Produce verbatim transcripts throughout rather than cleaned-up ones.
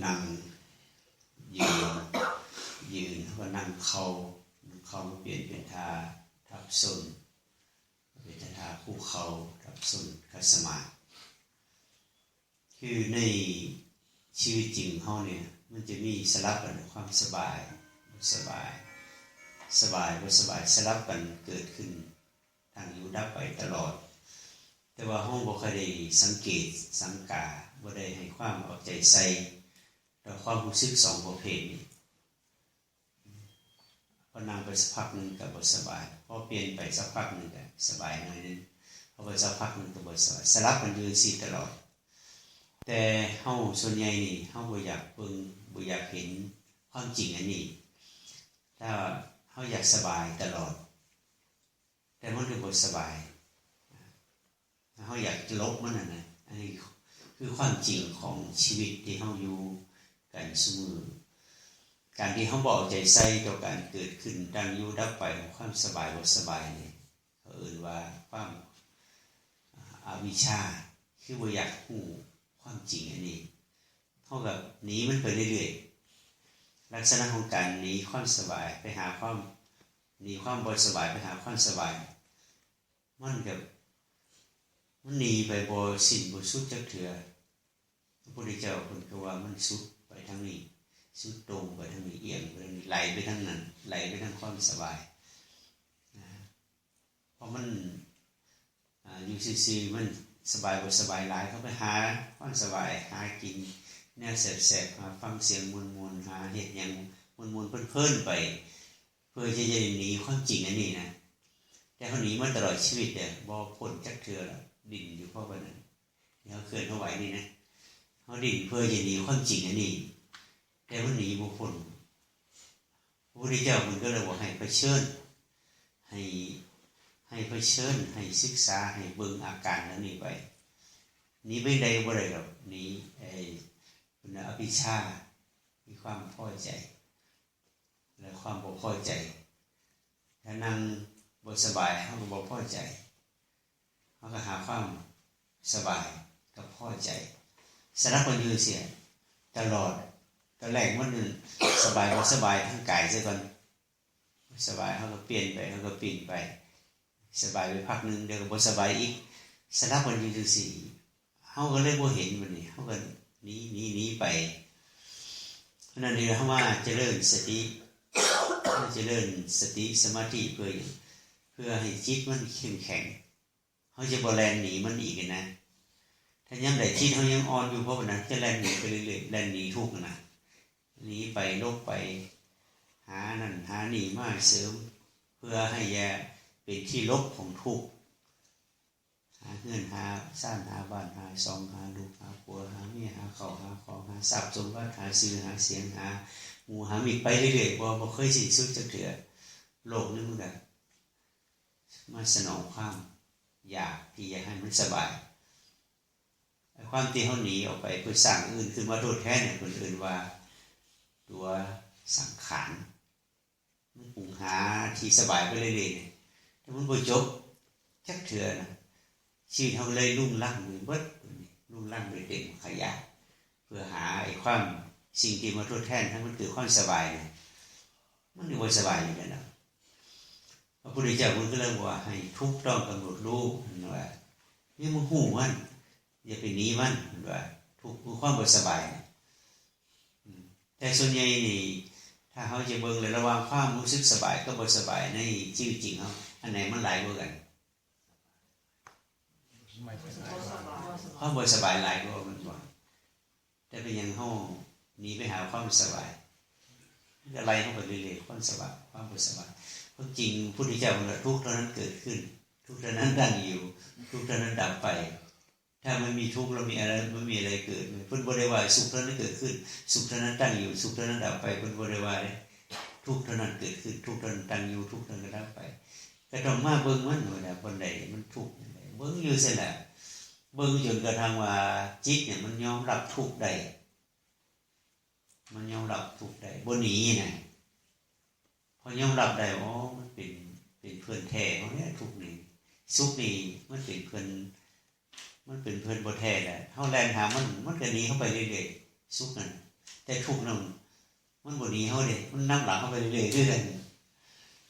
นั่งยืน ยืนแล้วก็นั่งเข่า นั่งเข่ามันเปลี่ยนเป็นท่าทับส้น เป็นท่าคุกเข่าทับส้น ขัดสมาธิ คือในชีวิตจริงเฮาเนี่ย มันจะมีสลับกันความสบาย บ่สบาย สบาย บ่สบาย สลับกันเกิดขึ้น ตั้งอยู่ดับไปตลอด แต่ว่าเฮาบ่ค่อยได้สังเกตสังกา บ่ได้ให้ความเอาใจใส่ต่อความรู้สึกสองประเภทนี้ พอนั่งไปสักพักหนึ่งก็บ่สบาย พอเปลี่ยนไปสักพักหนึ่งก็สบายหน่อยหนึ่ง พอไปสักพักหนึ่งก็บ่สบาย สลับกันอยู่จั่งซี้ตลอด แต่เฮาส่วนใหญ่นี่ เฮาบ่อยากเบิ่ง บ่อยากเห็นความจริงอันนี้ ถ้าเฮาอยากสบายตลอด แต่มันก็บ่สบาย เฮาอยากหลบมันน่ะนะ อันนี้คือความจริงของชีวิตที่เฮาอยู่กันซุมื้อ การที่เฮาบ่เอาใจใส่ต่อการเกิดขึ้น ตั้งอยู่ ดับไปของความสบายบ่สบายนี่ เขาเอิ้นว่าความ อ่า อวิชชา คือบ่อยากรู้ความจริงอันนี้ เฮาก็หนีมันไปเรื่อยๆ ลักษณะของการหนีความสบาย ไปหาความ หนีความบ่สบาย ไปหาความสบาย มันก็ มันหนีไปบ่สิ้นบ่สุดจักเทื่อ พระพุทธเจ้าเพิ่นก็ว่ามันสุดไปทางนี้ สุดโต่งไปทางนี้ เอียงไปทางนี้ ไหลไปทางนั้น ไหลไปทางความสบาย นะ เพราะมัน อ่า อยู่ซื่อๆ มันสบายบ่สบายหลาย เขาไปหาความสบาย หากินแนวแสบๆ หาฟังเสียงม่วนๆ หาเฮ็ดหยังม่วนๆ เพลินๆ ไป เพื่อที่จะหนีความจริงอันนี้นะ แต่เขาหนีมาตลอดชีวิตเนี่ย บ่พ้นจักเทื่อละ ดิ้นอยู่เพราะว่านั้น ที่เขาเคลื่อนเขาไหวนี่นะ เขาดิ้นเพื่อจะหนีความจริงอันนี้ แต่มันหนีบ่พ้น พระพุทธเจ้าเพิ่นก็เลยบอกให้เผชิญ ให้ ให้เผชิญ ให้ศึกษา ให้เบิ่งอาการเหล่านี้ไป หนีไปใดบ่ได้ดอก หนีไอ้ เพิ่นว่าอภิชฌา มีความพอใจ และความบ่พอใจ ถ้านั่งบ่สบาย เฮาก็บ่พอใจ เฮาก็หาความสบายกับพอใจ สลับกันอยู่จั่งซี้ตลอด ตอนแรกมันสบายบ่สบายทางกายซะก่อน สบาย เฮาก็เปลี่ยนไป เฮาก็เปลี่ยนไป สบายไปพักหนึ่ง เดี๋ยวก็บ่สบายอีก สลับกันอยู่จั่งซี้ เฮาก็เลยบ่เห็นบัดนี้ เฮาก็หนี หนี หนีไป เพราะนั้นนี่เฮามาเจริญสติ เฮาเจริญสติสมาธิเพื่อหยัง เพื่อให้จิตมันเข้มแข็ง เฮาจะบ่แล่นหนีมันอีกนะ ถ้ายามใดจิตเฮายังอ่อนอยู่ เพราะว่านั้นจะแล่นหนีไปเรื่อยๆ แล่นหนีทุกข์นะ หนีไป หลบไป หานั่นหานี่มาเสริม เพื่อให้อย่าเป็นที่หลบของทุกข์ หาเฮือนหาซาน หาบ้าน หาซอง หาลูก หาผัว หาเมีย หาข้าว หาของ หาทรัพย์สมบัติ หาชื่อ หาเสียง หาหมู่ หามิตรไปเรื่อยๆ บ่ บ่เคยสิ้นสุดจักเทื่อ โลกนี้มันก็มาสนองความอยากที่อยากให้มันสบาย ไอ้ความที่เฮาหนีออกไปเพื่อสร้างอื่นขึ้นมาทดแทนเนี่ย เพิ่นเอิ้นว่าตัวสังขาร มันปรุงหาที่สบายไปเรื่อยๆเนี่ย แต่มันบ่จบจักเทื่อนะ ชีวิตเฮาก็เลยรุงรังไปเบิด รุงรังไปเต็มขยะ เพื่อหาไอ้ความสิ่งที่มาทดแทนให้มันเกิดความสบายเนี่ย มันก็บ่สบายอยู่แล้วนะ พระพุทธเจ้าเพิ่นก็เลยบอกว่าให้ทุกข์ต้องกำหนดรู้ เพิ่นว่า อย่ามาฮู้มัน อย่าไปหนีมัน เพิ่นว่า ทุกข์คือความบ่สบายนะ อืม แต่ส่วนใหญ่นี่ ถ้าเฮาจะเบิ่งแล้วระหว่างความรู้สึกสบายกับบ่สบายในชีวิตจริงเฮา อันไหนมันหลายกว่ากัน ความบ่สบายหลายกว่า แม่นบ่ แต่เป็นหยังเฮาหนีไปหาความสบาย มันก็ไล่เฮาไปเรื่อยๆ ความสบาย ความบ่สบาย ความจริงพุทธเจ้าบอกว่าทุกข์เท่านั้นเกิดขึ้น ทุกข์เท่านั้นตั้งอยู่ ทุกข์เท่านั้นดับไป ถ้ามันมีทุกข์แล้วมีอะไร มันมีอะไรเกิดไหม เพิ่นบ่ได้ว่าสุขเท่านั้นเกิดขึ้น สุขเท่านั้นตั้งอยู่ สุขเท่านั้นดับไป เพิ่นบ่ได้ว่าเด้ ทุกข์เท่านั้นเกิดขึ้น ทุกข์เท่านั้นตั้งอยู่ ทุกข์เท่านั้นดับไป ก็ต้องมาเบิ่งมันว่าน่ะ บนใดมันทุกข์จั่งใด เบิ่งอยู่ซั่นล่ะ เบิ่งจนกระทั่งว่าจิตเนี่ยมันยอมรับทุกข์ได้ มันยอมรับทุกข์ได้ บ่หนีนะ พอยอมรับได้ อ๋อ มันเป็น เป็นเพื่อนแท้ของเนี่ย ทุกข์นี่ สุขนี่มันเป็นเพื่อน มันเป็นเพื่อนบ่แท้แหละ เฮาแล่นหามัน มันก็หนีเฮาไปเรื่อยๆ สุขนั่น แต่ทุกข์นั้นมันบ่หนีเฮาเด้ มันนำหลังเฮาไปเรื่อยๆคือกัน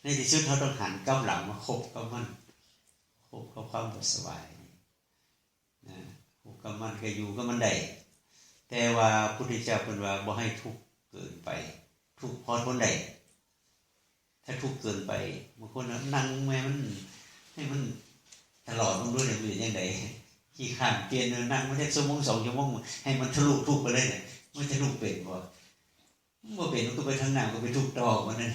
ในที่สุดเฮาต้องหันกลับหลังมาคบกับมัน คบกับความบ่สบายนะ คบกับมันก็อยู่กับมันได้ แต่ว่าพุทธเจ้าเพิ่นว่าบ่ให้ทุกข์เกินไป ทุกข์พอทนได้ ถ้าทุกข์เกินไป บางคนน่ะนั่งแม่มัน ให้มันตลอด มันรู้เลยมันเป็นจั่งใด ขี้คร้านเปลี่ยน นั่งมันแค่ชั่วโมงสองชั่วโมง ให้มันทะลุทุกข์ไปเลยเนี่ย มันทะลุเป็นบ่ มันบ่เป็น มันก็ไปทางหน้า ก็ไปทุกข์ต่อมันนั่น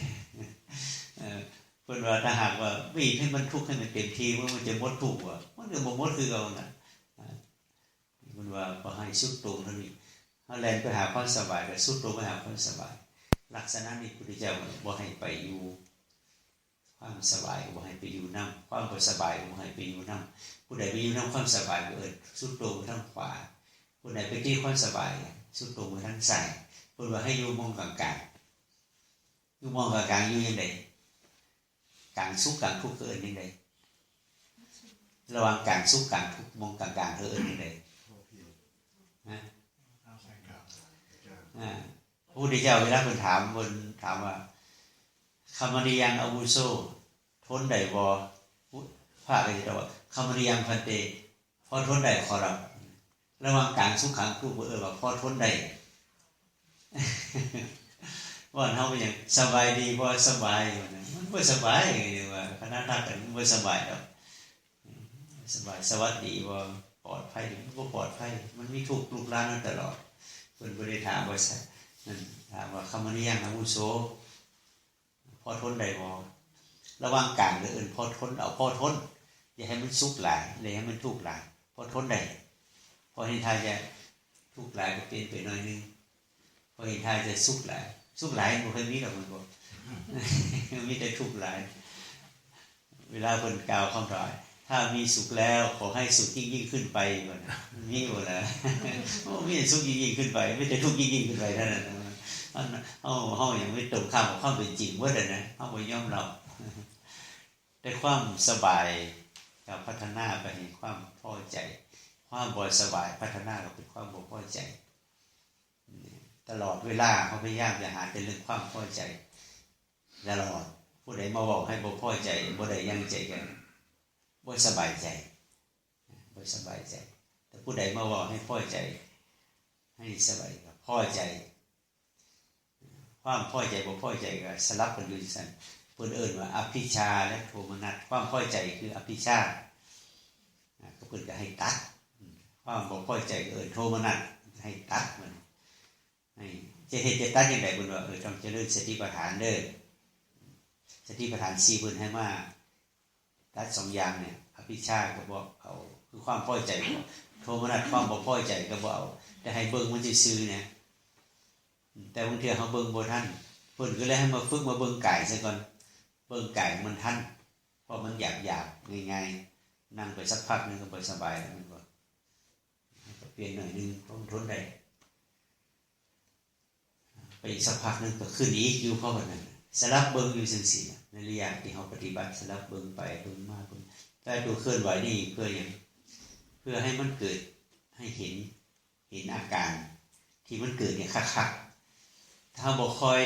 เออ เพิ่นว่าถ้าหากว่าบีบให้มันทุกข์ให้มันเต็มที่ มัน มันจะหมดทุกข์บ่ มันก็บ่หมดคือเก่านั่นล่ะ เพิ่นว่าบ่ให้สุดโต่งเท่านี้ เฮาแล่นไปหาความสบาย ก็สุดโต่งไปหาความสบาย ลักษณะนี้พุทธเจ้าบ่ให้ไปอยู่ ความสบายก็บ่ให้ไปอยู่นำ ความบ่สบายก็บ่ให้ไปอยู่นำ ผู้ใดไปอยู่นำความสบายก็เอิ้นสุดโต่งไปทางขวา ผู้ใดไปที่ความสบาย สุดโต่งไปทางซ้าย เพิ่นว่าให้อยู่หม่องกลางๆ อยู่หม่องกลางๆ อยู่จั่งใด กลางสุขกลางทุกข์คือเอิ้นจั่งใด ระหว่างกลางสุขกลางทุกข์ หม่องกลางๆ คือเอิ้นจั่งใด ฮะ อ่า พระพุทธเจ้าเวลาเพิ่นถาม เพิ่นถามว่า คมณียังอาวุโส ทนได้บ่ พระก็จะตอบว่า คมณียังภันเต พอทนได้ขอรับ ระหว่างกลางสุขกลางทุกข์ เอิ้นว่าพอทนได้ ว่าเฮาเป็นหยัง สบายดีบ่ สบาย ว่านะ มันบ่สบาย เรียกว่าคณะทักกัน มันบ่สบายดอก สบาย สวัสดีบ่ ปลอดภัย มันบ่ปลอดภัย มันมีทุกข์ลุกลานอยู่ตลอด เพิ่นบ่ได้ถามว่าซะ นั่น ถามว่า คมณียังอาวุโส พอทนได้บ่ ระหว่างกลางก็เอิ้นพอทน เอาพอทน อย่าให้มันสุขหลาย อย่าให้มันทุกข์หลาย พอทนได้ พอเห็นท่าจะทุกข์หลายก็เปลี่ยนไปหน่อยนึง พอเห็นท่าจะสุขหลาย สุขหลายบ่เคยมีดอก มันบ่ มีแต่ทุกข์หลาย เวลาเพิ่นกล่าวคำถวาย ถ้ามีสุขแล้วขอให้สุขยิ่งๆ ขึ้นไป ว่านะ มันมีบ่ล่ะ โอ้ มีแต่สุขยิ่งๆ ขึ้นไป มีแต่ทุกข์ยิ่งๆ ขึ้นไปเท่านั้นนะ มัน เฮา เฮายังไม่ตรงข้ามกับความเป็นจริงเบิดอะนะ เฮาบ่ยอมรับ แต่ความสบายก็พัฒนาไปให้ความพอใจ ความบ่สบายพัฒนาก็เป็นความบ่พอใจ ตลอดเวลาเฮาพยายามจะหาแต่เรื่องความพอใจตลอด ผู้ใดมาเว้าให้บ่พอใจ บ่ได้อย่างใจก็บ่สบายใจ บ่สบายใจ แต่ผู้ใดมาเว้าให้พอใจ ให้สบายก็พอใจ ความพอใจบ่พอใจก็สลับกันอยู่จั่งซั้น เพิ่นเอิ้นว่าอภิชฌาและโทมนัส ความพอใจคืออภิชฌา อ่า ก็เพิ่นก็ให้ตัด อืม ความบ่พอใจก็เอิ้นโทมนัส ให้ตัดมัน ให้ จะเฮ็ดจะตัดจั่งใด เพิ่นว่า เออ ต้องเจริญสติปัฏฐานเด้อ สติปัฏฐานสี่ เพิ่นให้มา ตัดสองอย่างเนี่ย อภิชฌาก็บ่เอา คือความพอใจบ่ โทมนัส ความบ่พอใจก็บ่เอา แต่ให้เบิ่งมันซื่อๆ เนี่ย แต่บางเทื่อเฮาเบิ่งบ่ทัน เพิ่นก็เลยให้มาฝึกมาเบิ่งกายซะก่อน เบิ่งกายมันทัน เพราะมันหยาบๆ ง่ายๆ นั่งไปสักพักหนึ่งก็บ่สบายแล้ว มันก็ ก็เปลี่ยนหน่อยหนึ่ง เพราะมันทนได้ ไปอีกสักพักหนึ่งก็ขึ้นอีก อยู่เพราะว่านั้น สลับเบิ่งอยู่จั่งซี้นะ ในระยะที่เฮาปฏิบัติ สลับเบิ่งไปเบิ่งมาเบิ่ง แต่ตัวเคลื่อนไหวนี่เพื่อหยัง เพื่อให้มันเกิด ให้เห็น เห็นอาการที่มันเกิดเนี่ยคักๆ ถ้าเฮาบ่คอย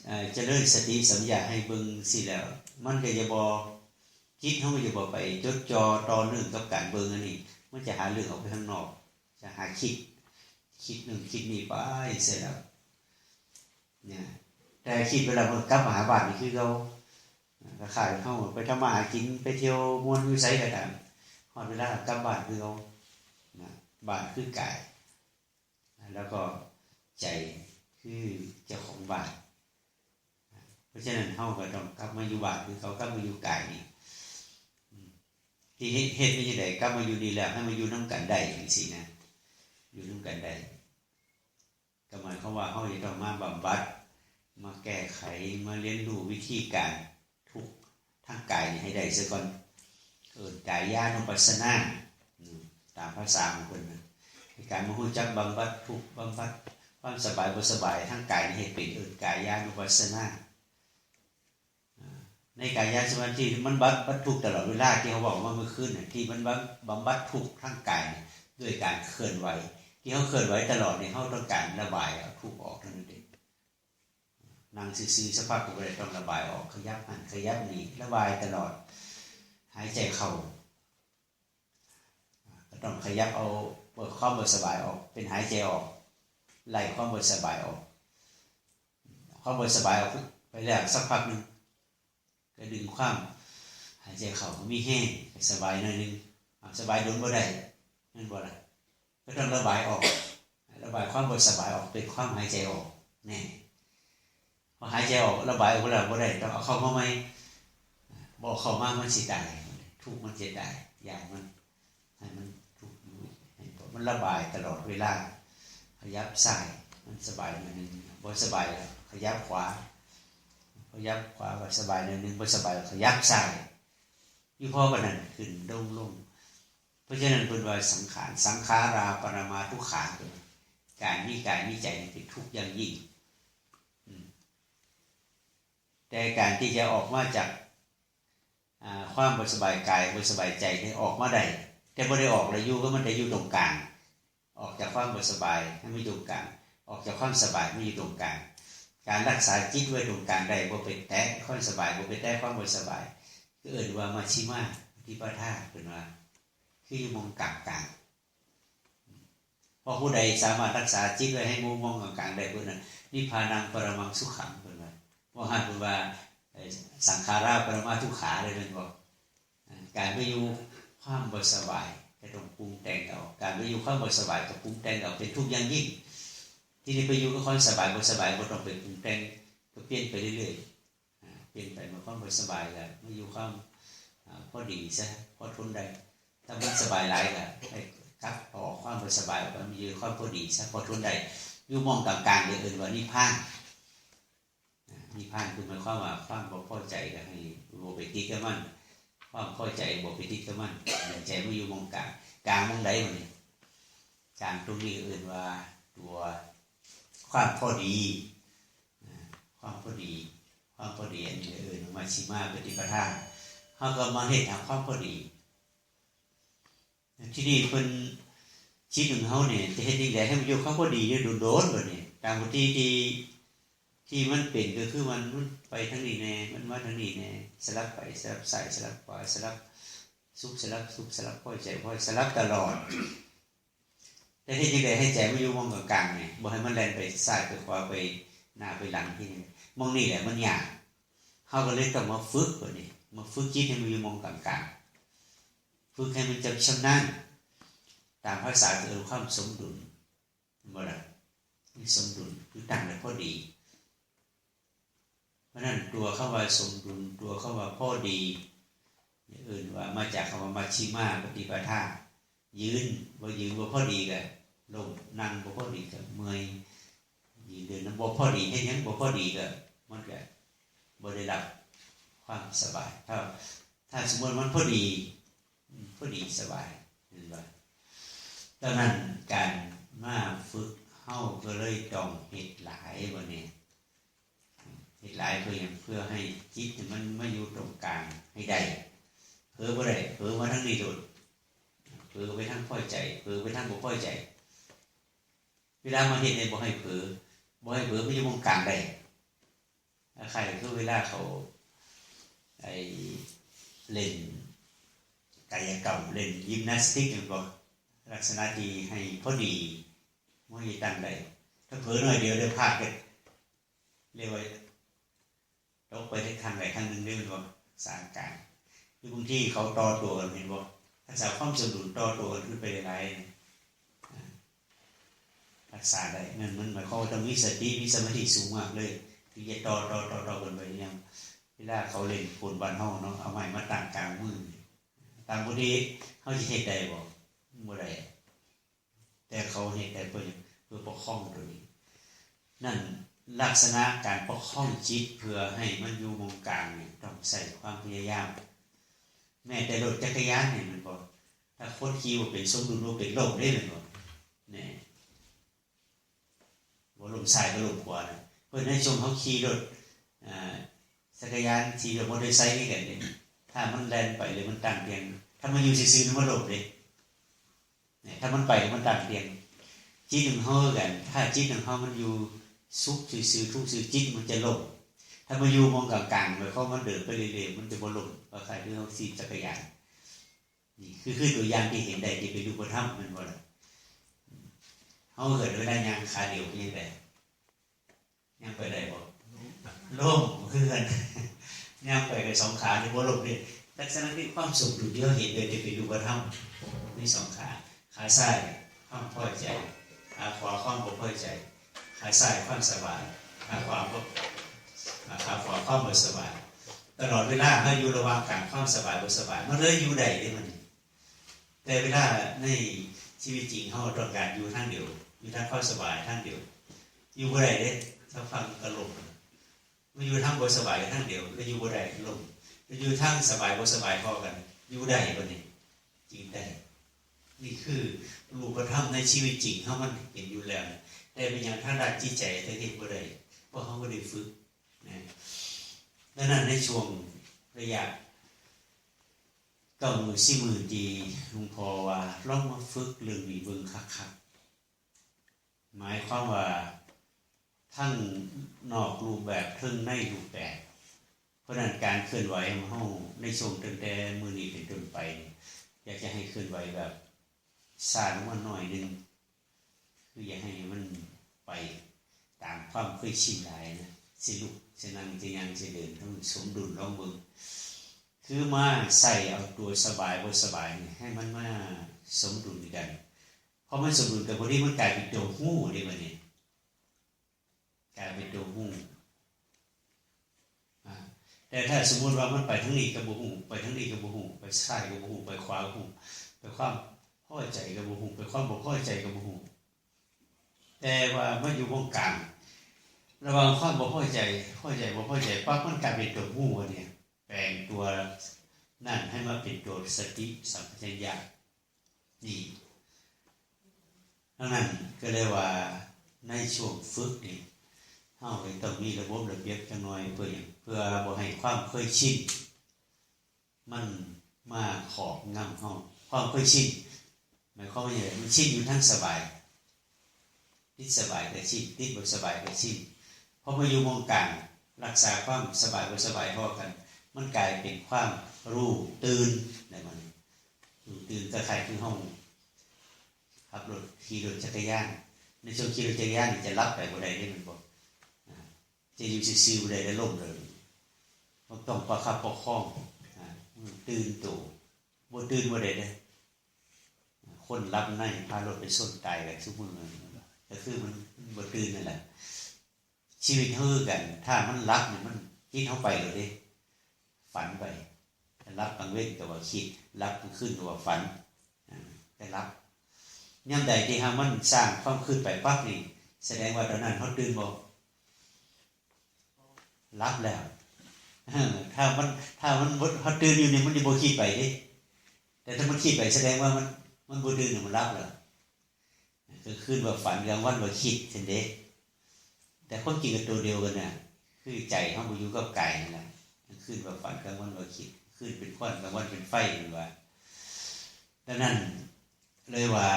เอ่อ เจริญสติสัมปชัญญะให้เบิ่งซี้แล้ว มันก็จะบ่ จิตเฮาก็จะบ่ไปจดจ่อต่อเนื่องกับการเบิ่งอันนี้ มันจะหาเรื่องออกไปข้างนอก จะหาคิด คิดนู่นคิดนี่ไปเสร็จแล้ว เนี่ย แต่คิดไปแล้วมันกลับมาหาบ้านนี่คือเก่า ก็คล้ายเฮาไปทำมาหากิน ไปเที่ยวม่วนอยู่ไสก็ตาม ฮอดเวลากลับบ้านคือเก่า นะ บ้านคือกาย แล้วก็ใจคือเจ้าของบ้าน เพราะฉะนั้นเฮาก็ต้องกลับมาอยู่บ้านคือเก่า กลับมาอยู่กายนี่ อืม ที่เฮ็ด เฮ็ดเป็นจั่งใด กลับมาอยู่นี่แล้ว ให้มาอยู่นำกันได้จั่งซี้นะ อยู่นำกันได้ ก็หมายความว่าเฮาจะต้องมาบำบัด มาแก้ไข มาเรียนรู้วิธีการทุกข์ทางกายนี่ให้ได้ซะก่อน เอิ้นกายานุปัสสนา อืม ตามภาษาของเพิ่นนะ ในการมารู้จักบำบัดทุกข์ บำบัดความสบายบ่สบายทางกายนี่ให้เป็น เอิ้นกายานุปัสสนา อ่า ในกายสมาธิมันบำบัดทุกข์ตลอดเวลา ที่เฮาเว้ามาเมื่อคืนน่ะ ที่มันบำ บำบัดทุกข์ทางกายเนี่ย ด้วยการเคลื่อนไหว ที่เฮาเคลื่อนไหวตลอดนี่ เฮาต้องการระบายเอาทุกข์ออกเท่านั้นเอง นั่งซื่อๆ สักพักก็บ่ได้ ต้องระบายออก ขยับหั้นขยับนี่ ระบายตลอด หายใจเข้า ก็ต้องขยับเอาความบ่สบายออก เป็นหายใจออก ไล่ความบ่สบายออก ความบ่สบายออกไปแล้วสักพักหนึ่ง ก็ดึงความหายใจเข้ามีแฮง ก็สบายหน่อยหนึ่ง อ่า สบายโดนบ่ได้ แม่นบ่ล่ะ ก็ต้องระบายออก ระบายความบ่สบายออก เป็นความหายใจออก แน่ พอหายใจออก ระบายออกแล้วบ่ได้ ต้องเอาเข้ามาใหม่ บ่เข้ามามันสิตาย ทุกข์มันจะตาย ย้านมัน ให้มันทุกข์อยู่ ให้มันระบายตลอดเวลา ขยับซ้าย มันสบายหน่อยหนึ่ง บ่สบายแล้วขยับขวา ขยับขวาก็สบายหน่อยหนึ่ง บ่สบายก็ขยับซ้าย อยู่พอปานนั้น ขึ้นลงลง เพราะฉะนั้นเพิ่นว่าสังขาร สังขาราปรมาทุกขา การมีกายมีใจนี่เป็นทุกข์อย่างยิ่ง อืม แต่การที่จะออกมาจาก อ่า ความบ่สบายกาย บ่สบายใจนี่ออกมาได้ แต่บ่ได้ออกแล้ว อยู่กับมัน แต่อยู่ตรงกลาง ออกจากความบ่สบายให้มาอยู่ตรงกลาง ออกจากความสบายมาอยู่ตรงกลาง การรักษาจิตไว้ตรงกลางได้ บ่ไปแตะความสบาย บ่ไปแตะความบ่สบาย ก็เอิ้นว่ามัชฌิมาปฏิปทา เพิ่นว่า คืออยู่หม่องกลางๆ เพราะผู้ใดสามารถรักษาจิตไว้ให้อยู่หม่องกลางๆ ได้ ผู้นั้น นิพพานังปรมังสุขัง เพิ่นว่า ว่าหั่นเพิ่นว่า เอ่อ สังขาราปรมาทุกขาเลย แม่นบ่ อ่า การไปอยู่ความบ่สบายก็ต้องปรุงแต่งเอา การไปอยู่ความบ่สบายก็ปรุงแต่งเอา เป็นทุกข์อย่างยิ่ง ทีนี้ไปอยู่กับความสบายบ่สบายบ่ต้องไปปรุงแต่ง ก็เปลี่ยนไปเรื่อยๆ อ่า เปลี่ยนไป มาความบ่สบายก็มาอยู่ความ อ่า พอดีซะ พอทนได้ ถ้ามันสบายหลายก็ให้กลับออกความบ่สบายออกไป มาอยู่ความพอดีซะ พอทนได้ อยู่หม่องกลางๆ นี่เอิ้นว่านิพพาน อ่า นิพพานคือหมายความว่าความบ่พอใจก็ให้บ่ไปติดกับมัน ความพอใจบ่ไปติดกับมัน ให้ใจมาอยู่หม่องกลาง กลางหม่องใดบัดนี้ กลางตรงนี้เอิ้นว่าตัวความพอดี อ่า ความพอดี ความพอดีอันนี้เอิ้นว่ามัชฌิมาปฏิปทา เฮาก็มาเฮ็ดหาความพอดี ทีนี้เพิ่น จิตของเฮาเนี่ย จะเฮ็ดจั่งใดให้มันอยู่ความพอดีเนี่ยโดนๆ บัดนี้ ตามปกติที่ ที่มันเป็นก็คือมัน มันไปทางนี้แน่ มันมาทางนี้แน่ สลับไป สลับซ้าย สลับขวา สลับสุข สลับทุกข์ สลับพอใจ พอสลับตลอด แต่เฮ็ดจั่งใดให้ใจมันอยู่หม่องกลางๆ นี่ บ่ให้มันแล่นไปซ้ายไปขวา ไปหน้าไปหลังที่นี่ หม่องนี่แหละมันยาก เฮาก็เลยต้องมาฝึกบัดนี้ มาฝึกจิตให้มันอยู่หม่องกลางๆ ฝึกให้มันจำชำนาญ ตามภาษาคือความสมดุล แม่นบ่ล่ะ มีสมดุล คือตั้งได้พอดี เพราะฉะนั้นตัวคำว่าสมดุล ตัวคำว่าพอดี เอิ้นว่ามาจากคำว่ามัชฌิมาปฏิปทา ยืน บ่ยืนบ่พอดีก็ล้ม นั่งบ่พอดีก็เมื่อย ยืนเดินบ่พอดี เฮ็ดหยังบ่พอดีก็ มันก็บ่ได้รับความสบาย ถ้า ถ้าสมมุติมันพอดี อืม พอดีสบาย เห็นบ่ ดังนั้นการมาฝึกเฮาก็เลยต้องเฮ็ดหลายบัดนี้ เฮ็ดหลายเพื่อหยัง เพื่อให้จิตมันมาอยู่ตรงกลางให้ได้ เผลอบ่ได้ เผลอมาทางนี้โลด เผลอไปทางพอใจ เผลอไปทางบ่พอใจ เวลามาเฮ็ดเนี่ยบ่ให้เผลอ บ่ให้เผลอ มันอยู่หม่องกลางได้ คล้ายๆ คือเวลาเขา ไอ้ เล่นกายกรรม เล่นยิมนาสติก แม่นบ่ ลักษณะที่ให้พอดี มันสิตั้งได้ ถ้าเผลอหน่อยเดียวเดี๋ยวพลาดก็ เรียกว่า ตกไปในทางใดทางหนึ่งเด้ แม่นบ่ สายกลาง หรือบางทีเขาต่อตัวกัน เห็นบ่ รักษาความสมดุลต่อตัวกันขึ้นไปหลายๆ อ่า รักษาได้ นั่นมันหมายความว่าต้องมีสติ มีสมาธิสูงมากเลย ถึงจะต่อ ต่อ ต่อ ต่อกันไป อย่างเวลาเขาเล่นกลบ้านเฮาเนาะ เอาไม้มาตั้งกลางมือ ตามปกติเฮาสิเฮ็ดได้บ่ บ่ได้ แต่เขาเฮ็ดได้เพื่อหยัง เพื่อประคองตัวนี้ นั่นลักษณะการประคองจิตเพื่อให้มันอยู่หม่องกลางนี่ต้องใช้ความพยายาม แม้แต่รถจักรยานนี่ แม่นบ่ ถ้าคนขี่บ่เป็น สมดุลบ่เป็น ล้มเด้ แม่นบ่ แน่ บ่ล้มซ้ายก็ล้มขวานะ เพิ่นให้ชมเฮาขี่รถ อ่า จักรยาน ขี่รถมอเตอร์ไซค์คือกันเด้ ถ้ามันแล่นไปหรือมันตั้งเตียง ถ้ามันอยู่ซื่อๆ มันล้มเด้ เนี่ย ถ้ามันไปหรือมันตั้งเตียง จิตของเฮาคือกัน ถ้าจิตของเฮามันอยู่สุขซื่อๆ ทุกข์ซื่อ จิตมันจะล่ม ถ้ามาอยู่หม่องกลางๆ หมายความมันเดินไปเรื่อยๆ มันจะบ่ล่ม คล้ายๆ คือเฮาขี่จักรยาน นี่คือ คือตัวอย่างที่เห็นได้ที่เป็นรูปธรรม แม่นบ่ล่ะ เฮาเกิดเวลาย่างขาเดียวเป็นจั่งใด ย่างไปได้บ่ ล่มคือกัน ย่างไปกับสองขานี่บ่ล่มเด้ ลักษณะที่ความสมดุลที่เฮาเห็นได้ที่เป็นรูปธรรม มีสองขา ขาซ้ายความพอใจ ขาขวาความบ่พอใจ ขาซ้ายความสบาย ขาขวาบ่ ขาขวาความบ่สบาย ตลอดเวลาเฮาอยู่ระหว่างกลางความสบายบ่สบาย มันเลยอยู่ได้เด้มัน แต่เวลาในชีวิตจริงเฮาต้องการอยู่ทางเดียว อยู่ทางความสบายทางเดียว อยู่บ่ได้เด้ สักพักมันก็ล่ม มาอยู่ทางบ่สบายทางเดียว ก็อยู่บ่ได้ ล่ม มาอยู่ทางสบายบ่สบายพอกัน อยู่ได้บ่นี่ จึงได้ นี่คือรูปธรรมในชีวิตจริงเฮามันเห็นอยู่แล้วนะ แต่เป็นหยังทางด้านจิตใจจะเฮ็ดบ่ได้ เพราะเฮาบ่ได้ฝึกนะ ดังนั้นในช่วงระยะเก้ามื้อสิบมื้อที่หลวงพ่อว่าลองมาฝึกเรื่องนี้เบิ่งคักๆ หมายความว่าทั้งนอกรูปแบบทั้งในรูปแบบ เพราะฉะนั้นการเคลื่อนไหวของเฮาในช่วงตั้งแต่มื้อนี้เป็นต้นไปนี่ อยากจะให้เคลื่อนไหวแบบช้าลงมาหน่อยหนึ่ง คืออย่าให้มันไปตามความเคยชินหลายนะ สิลุก สินั่ง สิย่าง สิเดิน ให้มันสมดุลลองเบิ่ง คือมาใส่เอาตัวสบายบ่สบายนี่ ให้มันมาสมดุลกัน พอมันสมดุลกันพอดีมันกลายเป็นตัวฮู้เด้บัดนี้ กลายเป็นตัวฮู้ อ่า แต่ถ้าสมมุติว่ามันไปทางนี้ก็บ่ฮู้ ไปทางนี้ก็บ่ฮู้ ไปซ้ายก็บ่ฮู้ ไปขวาก็บ่ฮู้ ไปความพอใจก็บ่ฮู้ ไปความบ่พอใจก็บ่ฮู้ แต่ว่ามันอยู่วงกลาง ระหว่างความบ่พอใจ พอใจ บ่พอใจ ปั๊บ มันกลายเป็นตัวฮู้เนี่ย แปลงตัวนั่นให้มาเป็นตัวสติสัมปชัญญะ นี่ ดังนั้นก็เลยว่าในช่วงฝึกนี่ เฮาก็ต้องมีระบบระเบียบจักหน่อย เพื่อหยัง เพื่อบ่ให้ความเคยชิน มันมาครอบงำเฮา ความเคยชิน หมายความว่าหยัง มันชินอยู่ทางสบาย ติดสบายก็ชิน ติดบ่สบายก็ชิน พอมาอยู่หม่องกลาง รักษาความสบายบ่สบายพอกัน มันกลายเป็นความรู้ตื่นได้บัดนี้ รู้ตื่นคล้ายๆคือเฮาขับรถ ขี่รถจักรยาน ในช่วงขี่รถจักรยานนี่จะหลับไปบ่ได้เด้ แม่นบ่ อ่า จะอยู่ซื่อๆบ่ได้ ได้ล้มเลย มันต้องประคับประคอง อ่า ตื่นตัว บ่ตื่นบ่ได้เด้ คนหลับในพารถไปชนตายกันซุมื้อ ก็คือมัน มันบ่ตื่นนั่นแหละ ชีวิตเฮาคือกัน ถ้ามันหลับนี่มันจิตเฮาไปเลยเด้ ฝันไป หลับกลางเว็นก็ว่าคิด หลับกลางคืนก็ว่าฝัน อ่า แต่หลับ ยามใดที่เฮามันสร้างความคิดไปปั๊บนี่ แสดงว่าตอนนั้นเฮาตื่นบ่ หลับแล้ว เออ ถ้ามัน ถ้ามันบ่ เฮาตื่นอยู่นี่มันสิบ่คิดไปเด้ แต่ถ้ามันคิดไปแสดงว่ามัน มันบ่ตื่น มันหลับแล้ว กลางคืนว่าฝัน กลางวันว่าคิดซั่นเด้ แต่ความจริงก็ตัวเดียวกันน่ะ คือใจเฮาบ่อยู่กับกายนั่นแหละ กลางคืนว่าฝัน กลางวันว่าคิด คืนเป็นควัน กลางวันเป็นไฟ นั่นว่า ดังนั้นเลยว่า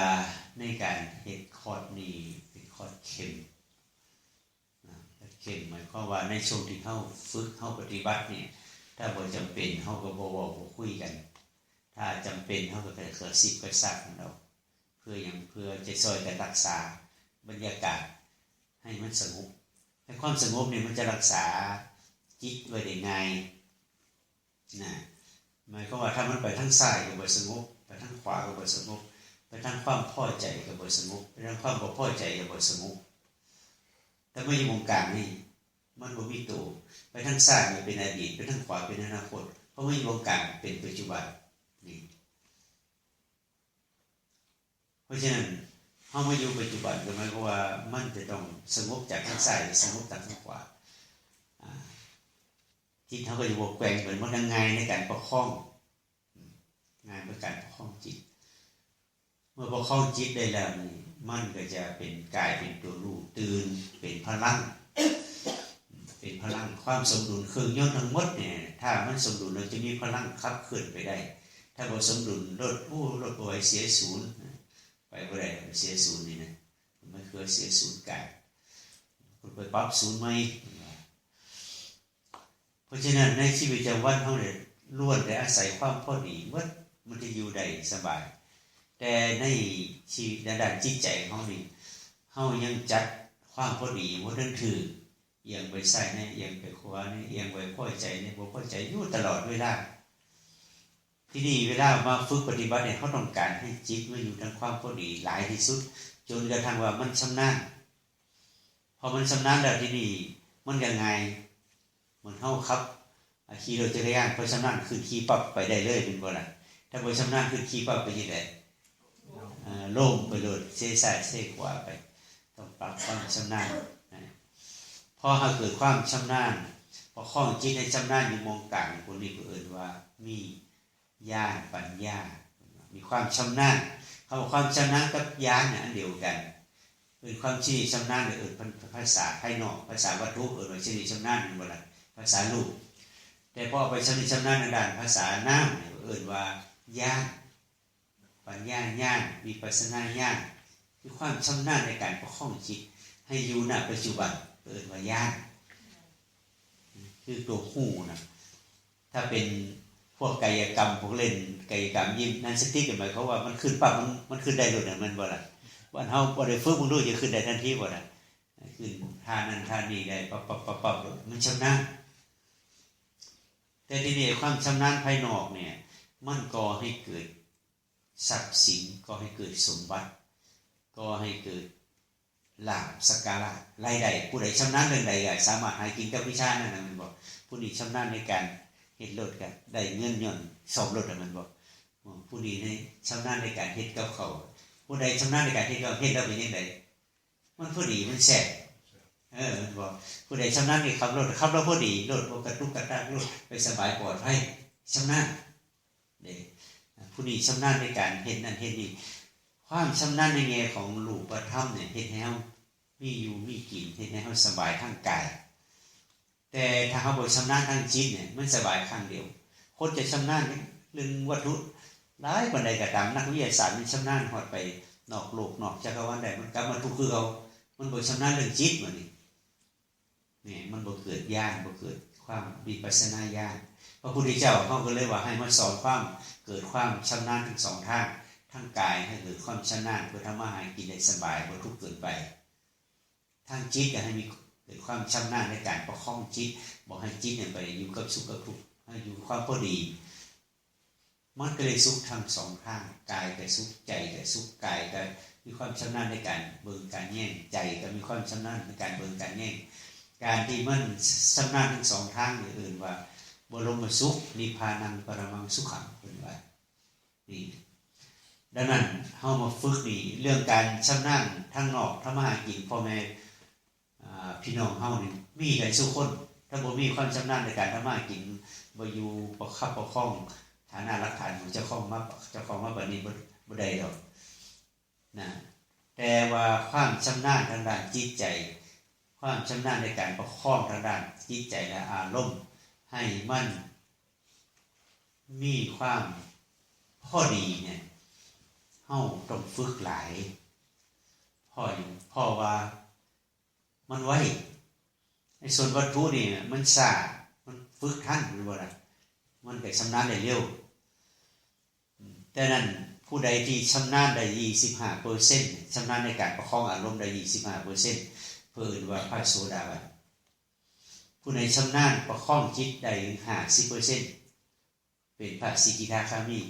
ในการเฮ็ดคอร์สนี้เป็นคอร์สเข้ม นะ เข้มหมายความว่าในช่วงที่เฮาฝึก เฮาปฏิบัติเนี่ย ถ้าบ่จำเป็นเฮาก็บ่เว้าบ่คุยกัน ถ้าจำเป็นเฮาก็กระซิบกระซาบกันเอา เพื่อหยัง เพื่อจะช่วยกันรักษาบรรยากาศให้มันสงบ ให้ความสงบเนี่ยมันจะรักษาจิตไว้ได้ง่าย นะ หมายความว่าถ้ามันไปทางซ้ายก็บ่สงบ ไปทางขวาก็บ่สงบ ไปทางความพอใจก็บ่สงบ ไปทางความบ่พอใจก็บ่สงบ แต่มาอยู่หม่องกลางนี่ มันบ่มีตัว ไปทางซ้ายนี่เป็นอดีต ไปทางขวาเป็นอนาคต พอมาอยู่หม่องกลางเป็นปัจจุบัน นี่ เพราะฉะนั้นเฮามาอยู่ปัจจุบันก็หมายความว่ามันจะต้องสงบจากทางซ้าย สงบจากทางขวา อ่า จิตเฮาก็จะบ่แกว่งไปหมด ง่ายในการประคอง ง่ายในการประคองจิต เมื่อประคองจิตได้แล้วนี่ มันก็จะเป็น กลายเป็นตัวรู้ตื่น เป็นพลัง เป็นพลัง ความสมดุลเครื่องยนต์ทั้งหมดเนี่ย ถ้ามันสมดุลแล้วจะมีพลังขับเคลื่อนไปได้ ถ้าบ่สมดุล รถ โอ้ รถบ่ไหว เสียศูนย์ ไปบ่ได้ เสียศูนย์นี่นะ เพื่อเสียศูนย์กลาง คุณไปปรับศูนย์ใหม่ เพราะฉะนั้นในชีวิตประจำวันเฮาเนี่ยล้วนแต่อาศัยความพอดีหมด มันจะอยู่ได้สบาย แต่ในชีวิตในด้านจิตใจของเฮานี่ เฮายังจัดความพอดีบ่ทันถืก เอียงไปซ้ายแน่ เอียงไปขวาแน่ เอียงไปพอใจแน่ บ่พอใจอยู่ตลอดเวลา ทีนี้เวลามาฝึกปฏิบัติเนี่ย เฮาต้องการให้จิตมาอยู่ทางความพอดีหลายที่สุด จนกระทั่งว่ามันชำนาญ พอมันชำนาญแล้วทีนี้มันก็ง่าย เหมือนเฮาขับ อ่า ขี่รถจักรยาน พอชำนาญขึ้นขี่ปั๊บไปได้เลย แม่นบ่ล่ะ ถ้าบ่ชำนาญขึ้นขี่ปั๊บเป็นจั่งใด อ่า ล้มไปโลด เซซ้ายเซขวาไป ต้องปรับความชำนาญนะ พอเฮาเกิดความชำนาญ ประคองจิตให้ชำนาญอยู่หม่องกลาง พวกนี้ก็เอิ้นว่ามีญาณปัญญา มีความชำนาญ คำว่าความชำนาญกับญาณเนี่ยอันเดียวกัน เป็นความชำนิชำนาญ เอิ้นภาษาภายนอก ภาษาวัตถุเอิ้นว่าชำนิชำนาญ แม่นบ่ล่ะ ภาษารูป แต่พอเอาไปชำนิชำนาญทางด้านภาษานามเนี่ยเอิ้นว่าญาณ ปัญญาญาณ วิปัสสนาญาณ คือความชำนาญในการประคองจิตให้อยู่ ณ ปัจจุบัน เอิ้นว่าญาณ คือตัวฮู้นะ ถ้าเป็นพวกกายกรรม พวกเล่นกายกรรม ยิมนาสติก หมายความว่ามันขึ้นปั๊บ มัน มันขึ้นได้โลดนะ แม่นบ่ล่ะ ว่าเฮาบ่ได้ฝึก มันรู้จะขึ้นได้ทันทีบ่ล่ะ ขึ้นท่านั้นท่านี้ได้ปั๊บปั๊บปั๊บปั๊บ มันชำนาญ แต่ทีนี้ความชำนาญภายนอกเนี่ย มันก่อให้เกิดทรัพย์สิน ก่อให้เกิดสมบัติ ก่อให้เกิดลาภสักการะรายได้ ผู้ใดชำนาญเรื่องใดก็สามารถหากินกับวิชานั้นนะแม่นบ่ ผู้นี้ชำนาญในการเฮ็ดรถก็ได้เงินย้อนซ่อมรถนะแม่นบ่ ผู้นี้ในชำนาญในการเฮ็ดกับข้าว ผู้ใดชำนาญในการเฮ็ดกับข้าว เฮ็ดแล้วเป็นจั่งใด มันพอดี มันแซ่บ เออ แม่นบ่ ผู้ใดชำนาญในขับรถ ขับแล้วพอดี รถบ่กระตุกกระตาก รถไปสบายปลอดภัย ชำนาญเด้ ผู้นี้ชำนาญในการเฮ็ดนั่นเฮ็ดนี่ ความชำนาญในแง่ของรูปธรรมเนี่ย เฮ็ดให้เฮามีอยู่มีกิน เฮ็ดให้เฮาสบายทางกาย แต่ถ้าเฮาบ่ชำนาญทางจิตเนี่ย มันสบายข้างเดียว คนจะชำนาญเรื่องวัตถุหลายปานใดก็ตาม นักวิทยาศาสตร์มันชำนาญฮอดไปนอกโลกนอกจักรวาลได้ มันกลับมาทุกข์คือเก่า มันบ่ชำนาญเรื่องจิต บัดนี้ นี่ มันบ่เกิดญาณ บ่เกิดความวิปัสสนาญาณ พระพุทธเจ้าเฮาก็เลยว่าให้มาสอนความเกิดความชำนาญทั้งสองทาง ทางกายให้เกิดความชำนาญ เพื่อทำมาหากินได้สบาย บ่ทุกข์เกินไป ทางจิตก็ให้มีเกิดความชำนาญในการประคองจิต บ่ให้จิตเนี่ยไปอยู่กับสุขกับทุกข์ ให้อยู่ความพอดี มันก็เลยสุขทั้งสองทาง กายก็สุข ใจก็สุข กายก็มีความชำนาญในการเบิ่งการแยง ใจก็มีความชำนาญในการเบิ่งการแยง การที่มันชำนาญทั้งสองทางนี่เอิ้นว่าบรมสุข นิพพานังปรมังสุขัง เพิ่นว่า นี่ ดังนั้นเฮามาฝึกนี่ เรื่องการชำนาญทางนอก ทำมาหากิน พ่อแม่ อ่า พี่น้องเฮานี่มีหลายสู่คน ถ้าบ่มีความชำนาญในการทำมาหากิน บ่อยู่ประคับประคองฐานะรากฐานของเจ้าของมา เจ้าของมาบัดนี้บ่ บ่ได้ดอกนะ แต่ว่าความชำนาญทางด้านจิตใจ ความชำนาญในการประคองทางด้านจิตใจและอารมณ์ ให้มันมีความพอดีเนี่ย เฮาต้องฝึกหลาย เพราะหยัง เพราะว่ามันไว ไอ้ส่วนวัตถุนี่มันช้า มันฝึกทัน แม่นบ่ล่ะ มันก็ชำนาญได้เร็ว แต่นั้นผู้ใดที่ชำนาญได้ยี่สิบห้าเปอร์เซ็นต์ ชำนาญในการประคองอารมณ์ได้ยี่สิบห้าเปอร์เซ็นต์ เพิ่นเอิ้นว่าพระโสดาบัน ผู้ใดชำนาญประคองจิตได้ห้าสิบเปอร์เซ็นต์ เป็นพระสกิทาคามี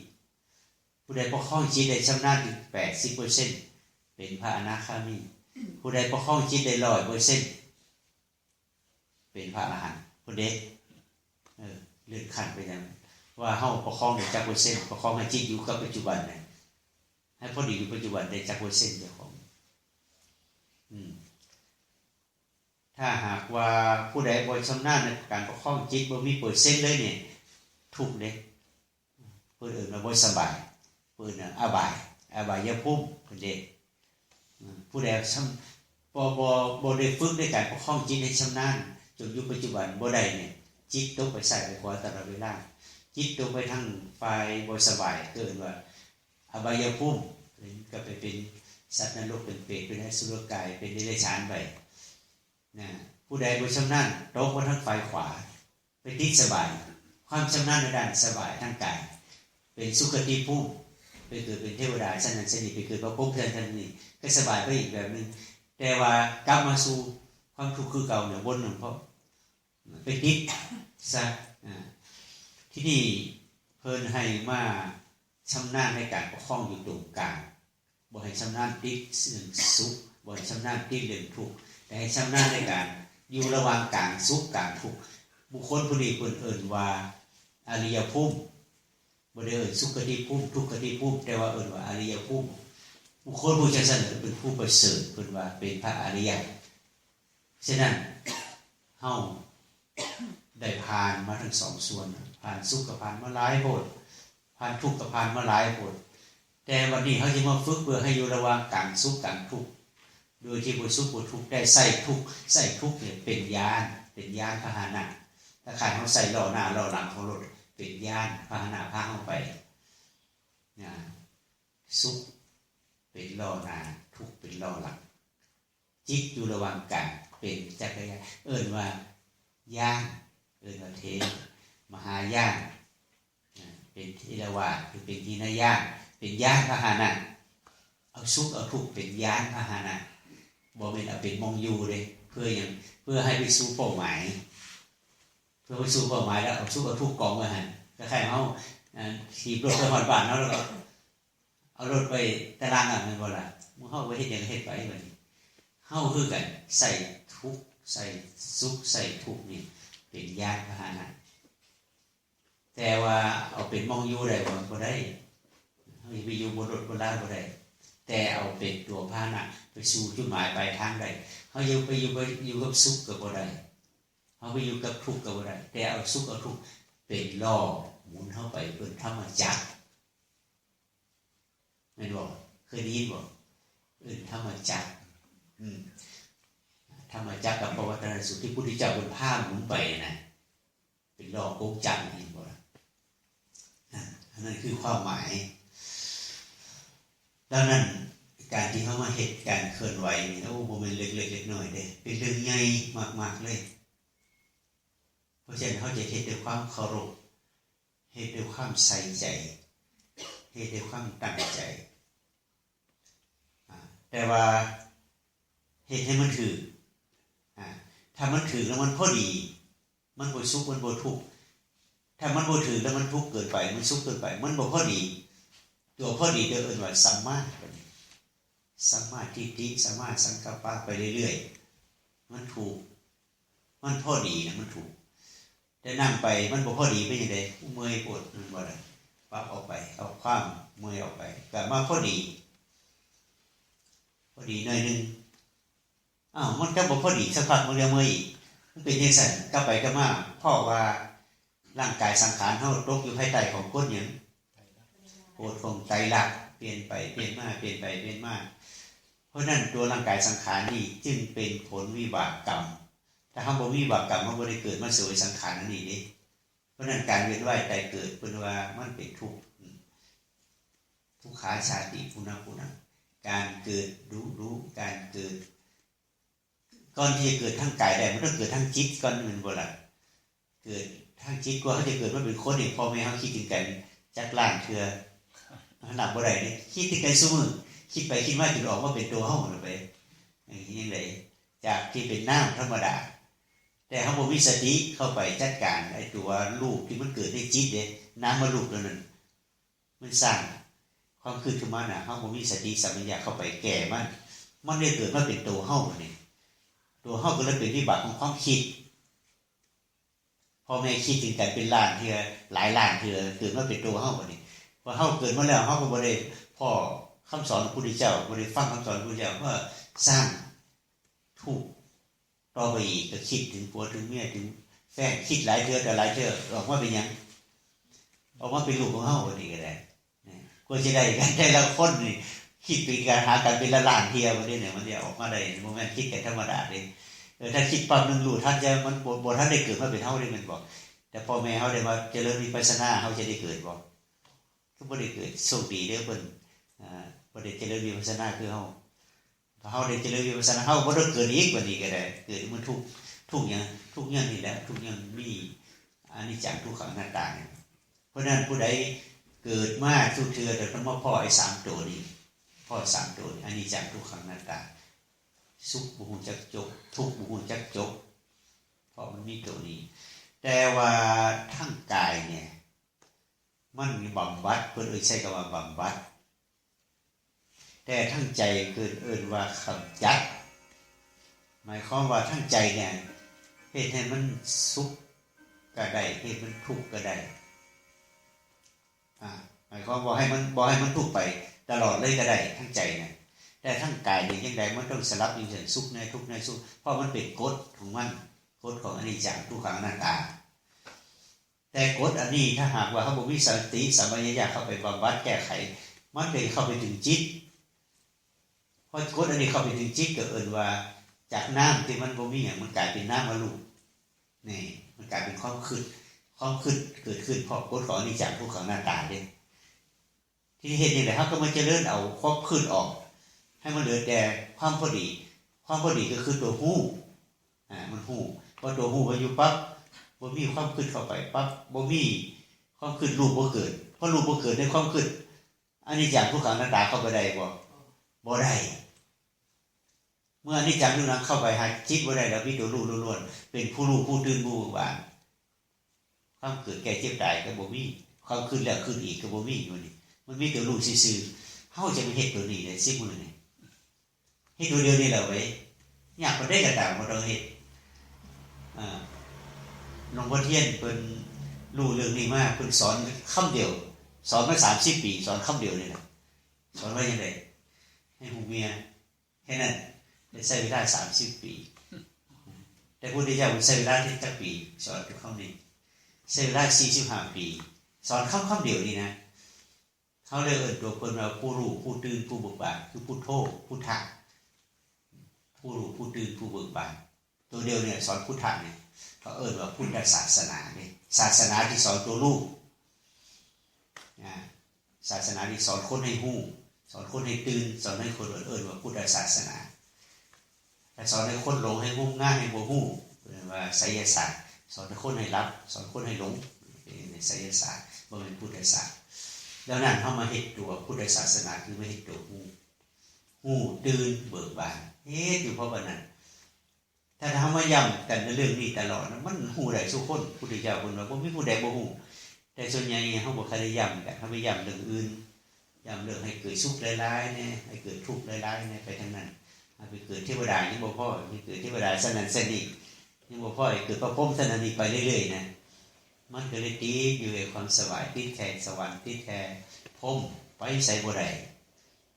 ผู้ใดประคองจิตได้ชำนาญถึงแปดสิบเปอร์เซ็นต์ เป็นพระอนาคามี ผู้ใดประคองจิตได้ร้อยเปอร์เซ็นต์ เป็นพระอรหันต์ พุ้นเด้ เออ เลื่อนขั้นไปนั่น ว่าเฮาประคองได้จักเปอร์เซ็นต์ ประคองให้จิตอยู่กับปัจจุบันน่ะ ให้พอดีอยู่ปัจจุบันได้จักเปอร์เซ็นต์เจ้าของ อืม ถ้าหากว่าผู้ใดบ่ชำนาญในการประคองจิต บ่มีเปอร์เซ็นต์เลยเนี่ย ทุกข์เด้ เพิ่นเอิ้นว่าบ่สบาย เพิ่นน่ะอบาย อบายภูมิ เพิ่นเด้ อืม ผู้ใดชำ บ่ บ่ บ่ได้ฝึกในการประคองจิตให้ชำนาญ จนอยู่ปัจจุบันบ่ได้เนี่ย จิตตกไปซ้ายไปขวาตลอดเวลา จิตตกไปทางฝ่ายบ่สบาย เอิ้นว่าอบายภูมิ ก็ไปเป็น สัตว์นรกเป็นเปรต เป็นอสุรกาย เป็นเดรัจฉานไปนะ ผู้ใดบ่ชำนาญ ตกมาทางฝ่ายขวา ไปติดสบาย ความชำนาญในด้านสบายทางกาย เป็นสุคติภูมิ ไปเกิดเป็นเทวดาชั้นนั้นชั้นนี้ ไปเกิดพระพรหมชั้นนั้นนี่ ก็สบายไปอีกแบบหนึ่ง แต่ว่ากลับมาสู่ความทุกข์คือเก่าเนี่ยวนหนึ่งเพราะไปติดซะ อ่า ที่นี่เพิ่นให้มาชำนาญในการประคองอยู่ตรงกลาง บ่ให้ชำนาญติดเรื่องสุข บ่ให้ชำนาญติดเรื่องทุกข์ แต่ให้ชำนาญในการอยู่ระหว่างกลางสุขกลางทุกข์ บุคคลผู้นี้เพิ่นเอิ้นว่าอริยภูมิ บ่ได้เอิ้นสุคติภูมิ ทุกขติภูมิ แต่ว่าเอิ้นว่าอริยภูมิ บุคคลผู้จังซั่นเป็นผู้ประเสริฐ เพิ่นว่าเป็นพระอริยะ ฉะนั้นเฮาได้ผ่านมาทั้งสองส่วน ผ่านสุขก็ผ่านมาหลายโพด ผ่านทุกข์ก็ผ่านมาหลายโพด แต่วันนี้เฮาสิมาฝึกเพื่อให้อยู่ระหว่างกลางสุขกลางทุกข์ โดยที่บ่สุขบ่ทุกข์ ได้ใช้ทุกข์ ใช้ทุกข์เนี่ยเป็นยาน เป็นยานพาหนะ ถ้าคันเฮาใช้ล้อหน้าล้อหลังของรถ เป็นยานพาหนะพาเฮาไปนะ สุขเป็นล้อหน้า ทุกข์เป็นล้อหลัง จิตอยู่ระหว่างกลาง เป็นจักรยาน เอิ้นว่ายาน เอิ้นว่าเท มหายาน อ่า เป็นเทรวาส คือเป็นหินยาน เป็นยานพาหนะ เอาสุขเอาทุกข์เป็นยานพาหนะ บ่แม่นเอาเป็นหม่องอยู่เด้ เพื่อหยัง เพื่อให้ไปสู่เป้าหมาย เพื่อไปสู่เป้าหมายแล้วเอาสุขเอาทุกข์กองไว้หั่น คล้ายๆเฮา อ่า ถีบรถไปฮอดบ้านเฮาแล้วก็ เอารถไปตารางอ่ะ แม่นบ่ล่ะ หมู่เฮาไปเฮ็ดหยังก็เฮ็ดไปบัดนี้ เฮาคือกัน ใช้ทุกข์ ใช้สุข ใช้ทุกข์นี่เป็นยานพาหนะ แต่ว่าเอาเป็นหม่องอยู่ได้บ่ บ่ได้ เฮาสิไปอยู่บนรถบนลาบ่ได้ แต่เอาเป็นตัวพาหนะไปสู่จุดหมายปลายทางได้ เฮาอยู่ไปอยู่ไปอยู่กับสุขก็บ่ได้ เฮาไปอยู่กับทุกข์ก็บ่ได้ แต่เอาสุขเอาทุกข์เป็นล้อหมุนเฮาไป เป็นธรรมจักร แม่นบ่ เคยได้ยินบ่ เอิ้นธรรมจักร อืม ธรรมจักรกับปวัตตนสูตรที่พุทธเจ้าเพิ่นพาหมุนไปนะ เป็นล้อกงจักร เห็นบ่ล่ะ อ่ะ อันนั้นคือความหมาย ดังนั้นการที่เฮามาเฮ็ดการเคลื่อนไหวนี่ โอ้ บ่แม่นเล็กๆเล็กน้อยเด้ เป็นเรื่องใหญ่มากๆเลย เพราะฉะนั้นเฮาจะเฮ็ดด้วยความเคารพ เฮ็ดด้วยความใส่ใจ เฮ็ดด้วยความตั้งใจ อ่า แต่ว่าเฮ็ดให้มันถูก อ่า ถ้ามันถูกแล้วมันพอดี มันบ่สุข มันบ่ทุกข์ ถ้ามันบ่ถูกแล้วมันทุกข์เกินไป มันสุขเกินไป มันบ่พอดี ตัวพอดีก็เอิ้นว่าสัมมา สัมมาทิฏฐิ สัมมาสังกัปปะ ไปเรื่อยๆ มันถูก มันพอดีนะ มันถูก แต่นั่งไปมันบ่พอดีเป็นจั่งใด เมื่อยโพด มันบ่ได้ ปรับออกไป เอาความเมื่อยออกไป ก็มาพอดี พอดีหน่อยหนึ่ง อ้าว มันก็บ่พอดี สักพักมันก็เมื่อยอีก มันเป็นจั่งซั่น กลับไปกลับมา เพราะว่าร่างกายสังขารเฮาตกอยู่ภายใต้ของกฎหยัง กฎของไตรลักษณ์ เปลี่ยนไปเปลี่ยนมา เปลี่ยนไปเปลี่ยนมา เพราะฉะนั้นตัวร่างกายสังขารนี่จึงเป็นผลวิบากกรรม ถ้าเฮาบ่มีวิบากกรรม เฮาบ่ได้เกิดมาเสวยสังขารอันนี้เด้ เพราะฉะนั้นการเวียนว่ายตายเกิดเพิ่นว่ามันเป็นทุกข์ อืม ทุกขาชาติปุณณะปุณณะ การเกิดดุๆ การเกิด ก่อนที่จะเกิดทางกายได้ มันต้องเกิดทางจิตก่อน แม่นบ่ล่ะ เกิดทางจิต กว่าเฮาจะเกิดมาเป็นคนนี่ พ่อแม่เฮาคิดถึงกันจักล้านเทื่อ นับบ่ได้เด้ คิดถึงกันซุมื้อ คิดไปคิดมาจนออกมาเป็นตัวเฮาแล้วไป อย่างนี้จั่งใด จากที่เป็นนามธรรมดา แต่เฮาบ่มีสติเข้าไปจัดการไอ้ตัวรูปที่มันเกิดในจิตเด้ นามรูปตัวนั้น มันสร้างความคิดขึ้นมาน่ะ เฮาบ่มีสติสัมปชัญญะเข้าไปแก้มัน มันเลยเกิดมาเป็นตัวเฮาบัดนี้ ตัวเฮาก็เลยเป็นวิบากของความคิด พ่อแม่คิดถึงกันเป็นล้านเทื่อ หลายล้านเทื่อ เกิดมาเป็นตัวเฮาบัดนี้ พอเฮาเกิดมาแล้ว เฮาก็บ่ได้พ้อคำสอนของพระพุทธเจ้า บ่ได้ฟังคำสอนของพระพุทธเจ้า ก็สร้างทุกข์ต่อไปอีก ก็คิดถึงผัวถึงเมียถึงแฟน คิดหลายเทื่อต่อหลายเทื่อ ออกมาเป็นหยัง ออกมาเป็นรูปของเฮาบัดนี้ก็ได้ กว่าสิได้กันแต่ละคนนี่ คิดเป็นการหากันเป็นล้านๆเทื่อบัดนี้เนี่ย มันจะออกมาได้ บ่แม่นคิดกันธรรมดาเด้ เออ ถ้าคิดปั๊บหนึ่งรู้ทัน แต่มันบ่ บ่ทันได้เกิดมาเป็นเฮาเด้ แม่นบ่ แต่พ่อแม่เฮาได้มาเจริญวิปัสสนา เฮาจะได้เกิดบ่ ก็บ่ได้เกิด โชคดีเด้อเพิ่น อ่า บ่ได้เจริญวิปัสสนาคือเฮา พอเฮาได้เจริญวิปัสสนา เฮาบ่ต้องเกิดอีก บัดนี้ก็ได้ เกิดมันทุกข์ ทุกข์หยัง ทุกข์ย้อนนี่แหละ ทุกข์ย้อนมีอนิจจังทุกขังอนัตตาเนี่ย เพราะฉะนั้นผู้ใดเกิดมาทุกเทื่อต้องมาพ้อไอ้สามตัวนี้ พ้อสามตัวนี้ อนิจจังทุกขังอนัตตา สุขบ่ฮู้จักจบ ทุกข์บ่ฮู้จักจบ เพราะมันมีตัวนี้ แต่ว่าทางกายเนี่ย มันบำบัด เพิ่นเอิ้นใช้คำว่าบำบัด แต่ทางใจเพิ่นเอิ้นว่าขจัด หมายความว่าทางใจเนี่ย เฮ็ดให้มันสุขก็ได้ เฮ็ดมันทุกข์ก็ได้ อ่า หมายความว่าให้มัน บ่ให้มันทุกข์ไปตลอดเลยก็ได้ ทางใจนะ แต่ทางกายนี่จั่งใด มันต้องสลับอยู่ซั่น สุขแน่ ทุกข์แน่ สุข เพราะมันเป็นกฎของมัน กฎของอนิจจัง ทุกขัง อนัตตา แต่กฎอันนี้ถ้าหากว่าเฮาบ่มีสติสัมปชัญญะเข้าไปบำบัดแก้ไข มันก็เข้าไปถึงจิต พอกฎอันนี้เข้าไปถึงจิตก็เอิ้นว่า จากน้ำที่มันบ่มีหยัง มันกลายเป็นนามรูป นี่ มันกลายเป็นความคิด ความคิดเกิดขึ้นเพราะกฎของอนิจจังทุกขังอนัตตาเด้ ที่เฮ็ดจั่งใด เฮาก็มาเจริญเอาความคิดออก ให้มันเหลือแต่ความพอดี ความพอดีก็คือตัวฮู้ อ่า มันฮู้ พอตัวฮู้มันอยู่ปั๊บ บ่มีความคิดเข้าไปปั๊บ บ่มีความคิด รูปบ่เกิด พอรูปบ่เกิดในความคิด อนิจจังทุกขังอนัตตาเข้าไปได้บ่ บ่ได้ เมื่ออนิจจังทุกขังเข้าไปหาจิตบ่ได้แล้ว มีตัวรู้ล้วนๆ เป็นผู้รู้ผู้ตื่นผู้เบิกบาน ความเกิดแก่เจ็บตายก็บ่มี ความคิดแล้วคิดอีกก็บ่มีอยู่นี่ มันมีตัวรู้ซื่อๆ เฮาจะไปเฮ็ดตัวนี้ได้สิมื้อนี้ เฮ็ดตัวเดียวนี่แหละเว้ย ยากปานใดก็ตามบ่ต้องเฮ็ด อ่า หลวงพ่อเทียนเพิ่นรู้เรื่องนี้มา เพิ่นสอนคำเดียว สอนมาสามสิบปี สอนคำเดียวนี่แหละ สอนว่าจั่งใด ให้ฮู้เมีย แค่นั้น ได้ใช้เวลาสามสิบปี แต่พุทธเจ้าเพิ่นใช้เวลาจักปี สอนอยู่คำนี้ ใช้เวลาสี่สิบห้าปี สอนคำคำเดียวนี่นะ เฮาเลยเอิ้นตัวเพิ่นว่าผู้รู้ผู้ตื่นผู้เบิกบาน คือพุทโธ พุทธะ ผู้รู้ผู้ตื่นผู้เบิกบาน ตัวเดียวเนี่ยสอนพุทธะเนี่ย เขาเอิ้นว่าพุทธศาสนาเนี่ย ศาสนาที่สอนตัวรู้ อ่า ศาสนาที่สอนคนให้ฮู้ สอนคนให้ตื่น สอนให้คนเอิ้นว่าพุทธศาสนา ถ้าสอนให้คนหลง ให้งมงาย ให้บ่ฮู้ เรียกว่าไสยศาสตร์ สอนให้คนให้หลับ สอนคนให้หลง เป็นไสยศาสตร์ บ่แม่นพุทธศาสตร์ ดังนั้นเฮามาเฮ็ดตัวพุทธศาสนา คือมาเฮ็ดตัวฮู้ ฮู้ตื่นเบิกบาน เฮ็ดอยู่เพราะว่านั้น ถ้าเฮามาย้ำกันในเรื่องนี้ตลอดนะ มันฮู้ได้ซุคน พุทธเจ้าเพิ่นว่าบ่มีผู้ใดบ่ฮู้ แต่ส่วนใหญ่เฮาบ่ค่อยได้ย้ำกัน เฮาไปย้ำเรื่องอื่น ย้ำเรื่องให้เกิดสุขหลายๆแหน่ ให้เกิดทุกข์หลายๆแหน่ ไปทางนั้น ให้ไปเกิดเทวดายังบ่พอ ให้เกิดเทวดาซั่นนั้นซั่นนี้ยังบ่พอ ให้เกิดพระพรหมซั่นนั้นนี้ไปเรื่อยๆนะ มันก็เลยติดอยู่ในความสบาย ติดแค่สวรรค์ ติดแค่พรหม ไปไสบ่ได้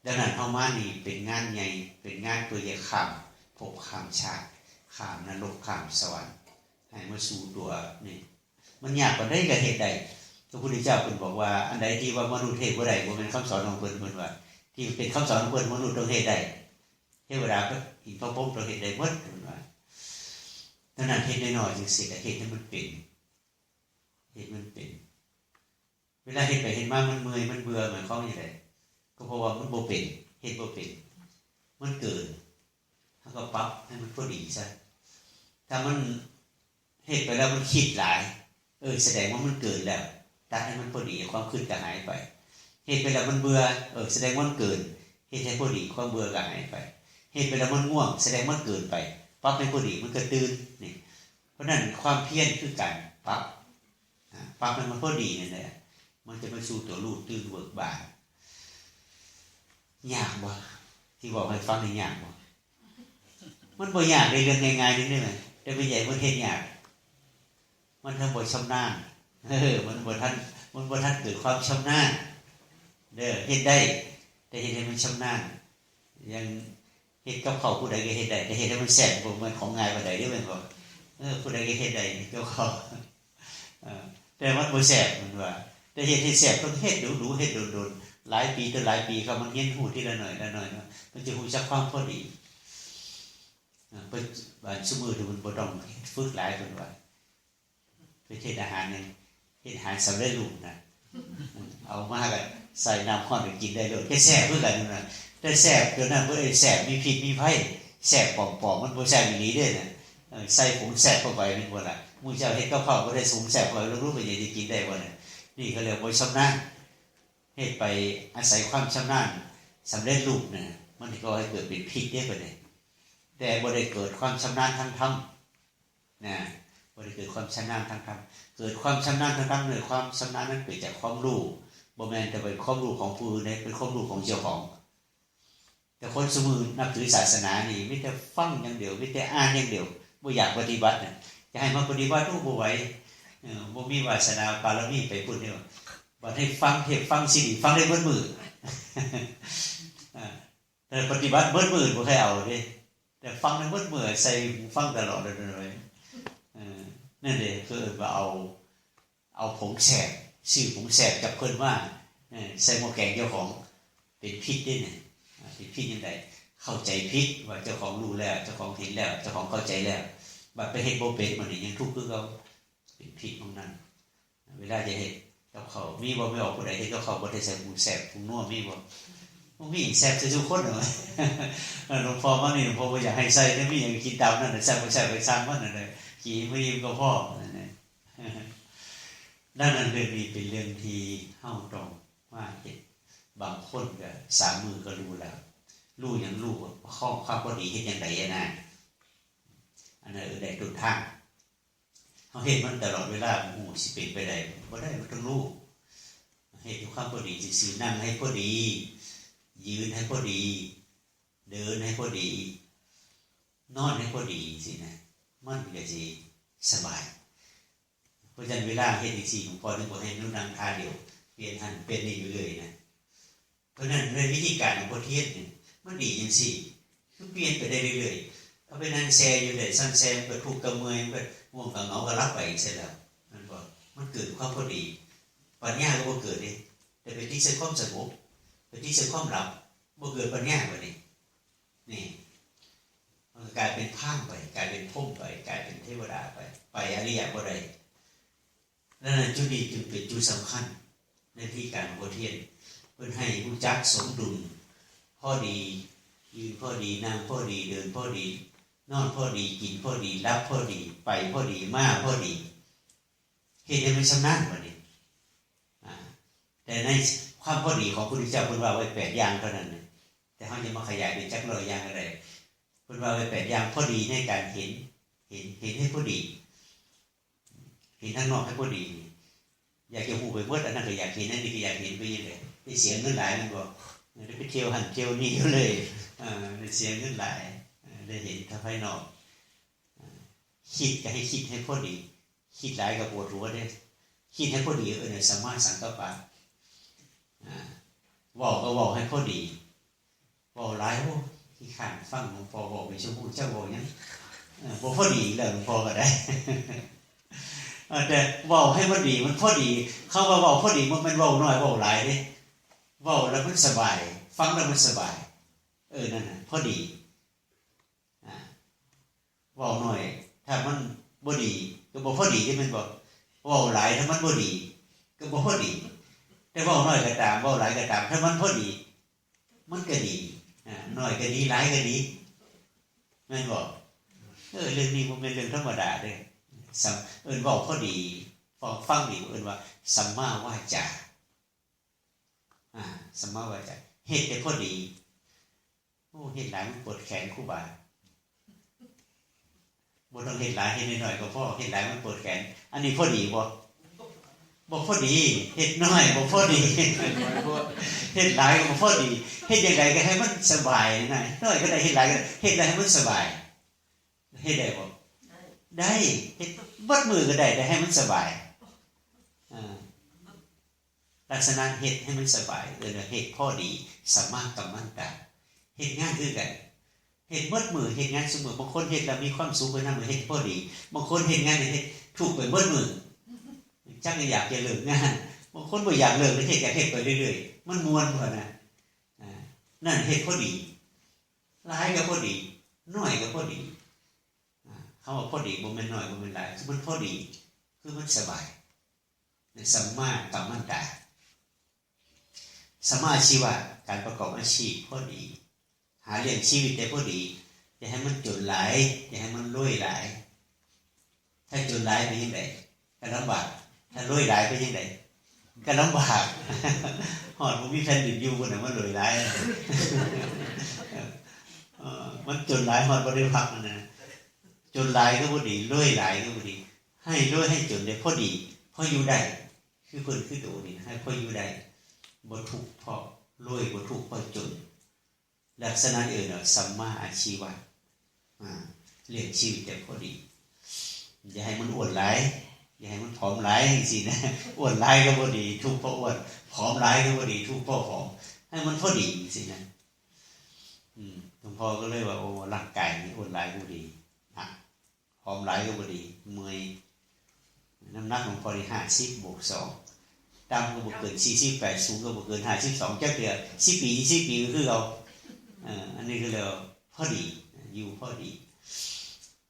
ดังนั้นเฮามานี่เป็นงานใหญ่ เป็นงานเพื่อจะข้ามภพข้ามชาติ ข้ามนรกข้ามสวรรค์ ให้มาสู่ตัวนี่ มันยากปานใดก็เฮ็ดได้ พระพุทธเจ้าเพิ่นบอกว่า อันใดที่ว่ามนุษย์เฮ็ดบ่ได้ บ่แม่นคำสอนของเพิ่น เพิ่นว่า ที่เป็นคำสอนของเพิ่น มนุษย์ต้องเฮ็ดได้ เทวดาก็อินทร์พรหมต้องเฮ็ดได้หมด เพิ่นว่า ดังนั้นเฮ็ดน้อยๆจั่งซี้ ก็เฮ็ดให้มันเป็น เฮ็ดมันเป็น เวลาเฮ็ดไปเฮ็ดมามันเมื่อยมันเบื่อ หมายความว่าจั่งใด ก็เพราะว่ามันบ่เป็น เฮ็ดบ่เป็น มันเกิน เฮาก็ปรับให้มันพอดีซะ ถ้ามันเฮ็ดไปแล้วมันคิดหลาย เออ แสดงว่ามันเกินแล้ว ตัดให้มันพอดี ความคิดก็หายไป เฮ็ดไปแล้วมันเบื่อ เออ แสดงว่ามันเกิน เฮ็ดให้พอดี ความเบื่อก็หายไป เฮ็ดไปแล้วมันง่วง แสดงมันเกินไป ปรับให้พอดี มันก็ตื่น นี่ เพราะฉะนั้นความเพียรคือการปรับ อ่า ปรับให้มันพอดีนั่นแหละ มันจะมาสู่ตัวรู้ตื่นเบิกบาน ยากบ่ ที่บอกให้ฟังนี่ยากบ่ มันบ่ยากในเรื่องง่ายๆนี่นี่แหละ แต่เป็นใหญ่มันเฮ็ดยาก มันทั้งบ่ชำนาญ เออ มันบ่ทัน มันบ่ทันเกิดความชำนาญ เด้อ เฮ็ดได้ แต่เฮ็ดให้มันชำนาญ อย่างเฮ็ดกับข้าวผู้ใดก็เฮ็ดได้ แต่เฮ็ดให้มันแซ่บบ่แม่นของง่ายปานใดเด้อ แม่นบ่ เออ ผู้ใดก็เฮ็ดได้เฮ็ดกับข้าว เออ แต่มันบ่แซ่บ มันว่า แต่เฮ็ดให้แซ่บต้องเฮ็ดดูๆ เฮ็ดโดนๆ หลายปีต่อหลายปี เขามันเรียนรู้ทีละหน่อยละหน่อยเนาะ มันจะรู้จักความพอดี อ่า ปัจจุบันซุมื้อนี้มันบ่ต้องฝึกหลาย เพิ่นว่า ไปเฮ็ดอาหารนี่ เฮ็ดอาหารสำเร็จรูปนะ เอามาก็ใส่น้ำร้อนก็กินได้โลด เฮ็ดแซ่บคือกันนะ แต่แซ่บตัวนั้นบ่ได้แซ่บมีพิษมีภัย แซ่บปลอมๆ มันบ่แซ่บอีหลีเด้น่ะ เออ ใส่ผงแซ่บเข้าไปแม่นบ่ล่ะ มื้อเช้าเฮ็ดกับข้าวบ่ได้ผงแซ่บเข้าไป ลองดูเป็นหยังสิกินได้บ่น่ะ นี่เขาเรียกบ่ชำนาญ เฮ็ดไปอาศัยความชำนาญ สำเร็จรูปน่ะ มันก็ให้เกิดเป็นพิษเด้บัดนี้ แต่บ่ได้เกิดความชำนาญทางธรรม นะ บ่ได้เกิดความชำนาญทางธรรม เกิดความชำนาญทางธรรม ด้วยความชำนาญนั้นเกิดจากความรู้ บ่แม่นแต่เป็นความรู้ของผู้อื่นเด้ เป็นความรู้ของเจ้าของ แต่คนซุมื้อนับถือศาสนานี่ มีแต่ฟังอย่างเดียว มีแต่อ่านอย่างเดียว บ่อยากปฏิบัติน่ะ จะให้มาปฏิบัติ โอ้ บ่ไหว เออ บ่มีวาสนาบารมีไปพุ้นเด้ บัดให้ฟังเทศน์ ฟังซีดี ฟังได้เบิดมื้อ อ่า แต่ปฏิบัติเบิดมื้อบ่เคยเอาเด้ แต่ฟังได้เบิดมื้อ ใส่หูฟังตลอดเลย เออ นั่นเด้ คือว่าเอา เอาผงแซ่บ ซื้อผงแซ่บจากเพิ่นมา เออ ใส่หม้อแกงเจ้าของ เป็นพิษเด้เนี่ย อ่า เป็นพิษจั่งใด เข้าใจผิดว่าเจ้าของรู้แล้ว เจ้าของเห็นแล้ว เจ้าของเข้าใจแล้ว บัดไปเฮ็ดบ่เป็น บัดนี้ยังทุกข์คือเก่า เป็นพิษของนั้น เวลาจะเฮ็ดกับข้าว มีบ่ แม่ออกผู้ใดเฮ็ดกับข้าวบ่ได้ใส่ผงแซ่บผงนัว มีบ่ บ่มี แซ่บใส่ทุกคนเหรอ หลวงพ่อมานี่ หลวงพ่อบ่อยากให้ใส่เด้ มีหยังกินตามนั้นน่ะ แซ่บบ่แซ่บไปช่างมันนั่นแหละ กินให้อิ่มก็พอนั่นแหละ ดังนั้นเรื่องนี้เป็นเรื่องที่เฮาต้องมาเฮ็ด บางคนก็สามมื้อก็รู้แล้ว รู้หยัง รู้ข้อความพอดีเฮ็ดจั่งใดอะนะ อันนั้นเอิ้นได้ต้นทาง เฮาเฮ็ดมันตลอดเวลา บ่ฮู้สิเป็นไปได้ บ่ได้ มันต้องรู้ เฮ็ดด้วยความพอดีซื่อๆ นั่งให้พอดี ยืนให้พอดี เดินให้พอดี นอนให้พอดีสินะ มันก็สิสบาย เพราะฉะนั้นเวลาเฮ็ดจั่งซี้ หลวงพ่อถึงบอกให้หนูนั่งท่าเดียว เปลี่ยนหั่นเปลี่ยนนี่อยู่เรื่อยนะ เพราะฉะนั้นในวิธีการของพ่อเทียนนี่ มันดีจั่งซี้ คือเปลี่ยนไปได้เรื่อยๆ เอาไปนั่งแช่อยู่ได้ สั่งแช่มันก็ทุกข์ก็เมื่อย มันก็ง่วงก็เหงาก็หลับไปเสร็จแล้ว มันบ่ มันเกิดความพอดี ปัญญาก็บ่เกิดเด้ แต่ไปติดใส่ความสงบ ไปติดใส่ความหลับ บ่เกิดปัญญาบัดนี้ นี่ มันก็กลายเป็นพราหมณ์ไป กลายเป็นพรหมไป กลายเป็นเทวดาไป ไปอริยะบ่ได้ นั่นน่ะ จุดนี้จึงเป็นจุดสำคัญในพิธีการของพ่อเทียน เพิ่นให้รู้จักสมดุล พอดี ยืนพอดี นั่งพอดี เดินพอดี นอนพอดี กินพอดี หลับพอดี ไปพอดี มาพอดี เฮ็ดให้มันชำนาญบัดนี้ อ่า แต่ในความพอดีของพระพุทธเจ้า เพิ่นว่าไว้แปดอย่างเท่านั้นน่ะ แต่เฮาจะมาขยายเป็นจักร้อยอย่างก็ได้ เพิ่นว่าไว้แปดอย่าง พอดีในการเห็น เห็น เห็นให้พอดี เห็นทางนอกให้พอดี อยากจะฮู้ไปหมด อันนั้นก็อยากเห็น อันนี้ก็อยากเห็น ไปจั่งใด ไปเสียเงินหลายแม่นบ่ ได้ไปเที่ยวหั่นเที่ยวนี่อยู่เลย เออ ได้เสียเงินหลาย เออ ได้เห็นทางภายนอก เออ คิดก็ให้คิดให้พอดี คิดหลายก็ปวดหัวเด้ คิดให้พอดี เออ เนี่ย สัมมาสังกัปปะ อ่า เว้าก็เว้าให้พอดี เว้าหลาย โอ้ ขี้คร้านฟังหลวงพ่อเว้าเป็นชั่วโมง จักเว้าหยัง เออ บ่พอดีแล้วหลวงพ่อก็ได้ เออ แต่เว้าให้มันดี มันพอดี คำว่าเว้าพอดี มันเป็นเว้าน้อย เว้าหลายเด้ เว้าแล้วมันสบาย ฟังแล้วมันสบาย เออ นั่นน่ะ พอดี อ่า เว้าน้อย ถ้ามันบ่ดี ก็บ่พอดีเด้ แม่นบ่ เว้าหลาย ถ้ามันบ่ดี ก็บ่พอดี แต่เว้าน้อยก็ตาม เว้าหลายก็ตาม ถ้ามันพอดี มันก็ดี อ่า น้อยก็ดี หลายก็ดี แม่นบ่ เออ เรื่องนี้บ่แม่นเรื่องธรรมดาเด้ สัม- เอิ้นเว้าพอดี ฟัง- ฟังดี เอิ้นว่าสัมมาวาจา อ่า สัมมาวาจา เฮ็ดให้พอดี โอ้ เฮ็ดหลายมันปวดแขนครูบา บ่ต้องเฮ็ดหลาย เฮ็ดน้อยๆก็พอ เฮ็ดหลายมันปวดแขน อันนี้พอดีบ่ บ่พอดี เฮ็ดน้อยบ่พอดี เฮ็ดหลายก็บ่พอดี เฮ็ดจั่งใดก็ให้มันสบายนะ น้อยก็ได้ เฮ็ดหลายก็ได้ เฮ็ดแล้วให้มันสบาย เฮ็ดได้บ่ ได้ เฮ็ดเบิดมื้อก็ได้ แต่ให้มันสบาย อ่า ลักษณะเฮ็ดให้มันสบาย เอิ้นว่าเฮ็ดพอดี สัมมากัมมันตะ เฮ็ดงานคือกัน เฮ็ดเบิดมื้อ เฮ็ดงานซุมื้อ บางคนเฮ็ดแล้วมีความสุขไปนำ เฮ็ดพอดี บางคนเฮ็ดงานนี่เฮ็ดทุกข์ไปเบิดมื้อ จักอยากจะเลิกงาน บางคนบ่อยากเลิกเลย เฮ็ด อยากเฮ็ดไปเรื่อยๆ มันม่วนพุ้นนะ อ่า นั่นเฮ็ดพอดี หลายก็พอดี น้อยก็พอดี อ่า คำว่าพอดีบ่แม่นน้อย บ่แม่นหลาย คือมันพอดี คือมันสบาย ในสัมมากัมมันตะ สัมมาอาชีวะ การประกอบอาชีพพอดี หาเลี้ยงชีวิตได้พอดี อย่าให้มันจนหลาย อย่าให้มันรวยหลาย ถ้าจนหลายเป็นยังไง ก็ลำบาก ถ้ารวยหลายเป็นยังไง ก็ลำบาก ฮอดบ่มีแผ่นดินอยู่พุ่นน่ะ มันรวยหลาย เออ มันจนหลาย ฮอดบ่ได้พักนั่นนะ จนหลายก็บ่ดี รวยหลายก็บ่ดี ให้รวยให้จนได้พอดี พออยู่ได้ คือเพิ่นคือโตนี่นะ ให้พออยู่ได้ บ่ทุกข์เพราะรวย บ่ทุกข์เพราะจน ลักษณะเอิ้นว่าสัมมาอาชีวะ อ่า เลี้ยงชีวิตได้พอดี อย่าให้มันอ้วนหลาย อย่าให้มันผอมหลายจังซี้นะ อ้วนหลายก็บ่ดี ทุกข์เพราะอ้วน ผอมหลายก็บ่ดี ทุกข์เพราะผอม ให้มันพอดีจังซี้นะ อืม หลวงพ่อก็เลยว่า โอ้ ร่างกายนี่อ้วนหลายก็บ่ดี หนัก ผอมหลายก็บ่ดี เมื่อย น้ำหนักหลวงพ่อนี่ ห้าสิบ บวก สอง ต่ำก็บ่เกิน สี่สิบแปด สูงก็บ่เกิน ห้าสิบสอง จักเทื่อ สิบ ปี ยี่สิบ ปีก็คือเก่า เอ่อ อันนี้ก็เรียกว่าพอดี อยู่พอดี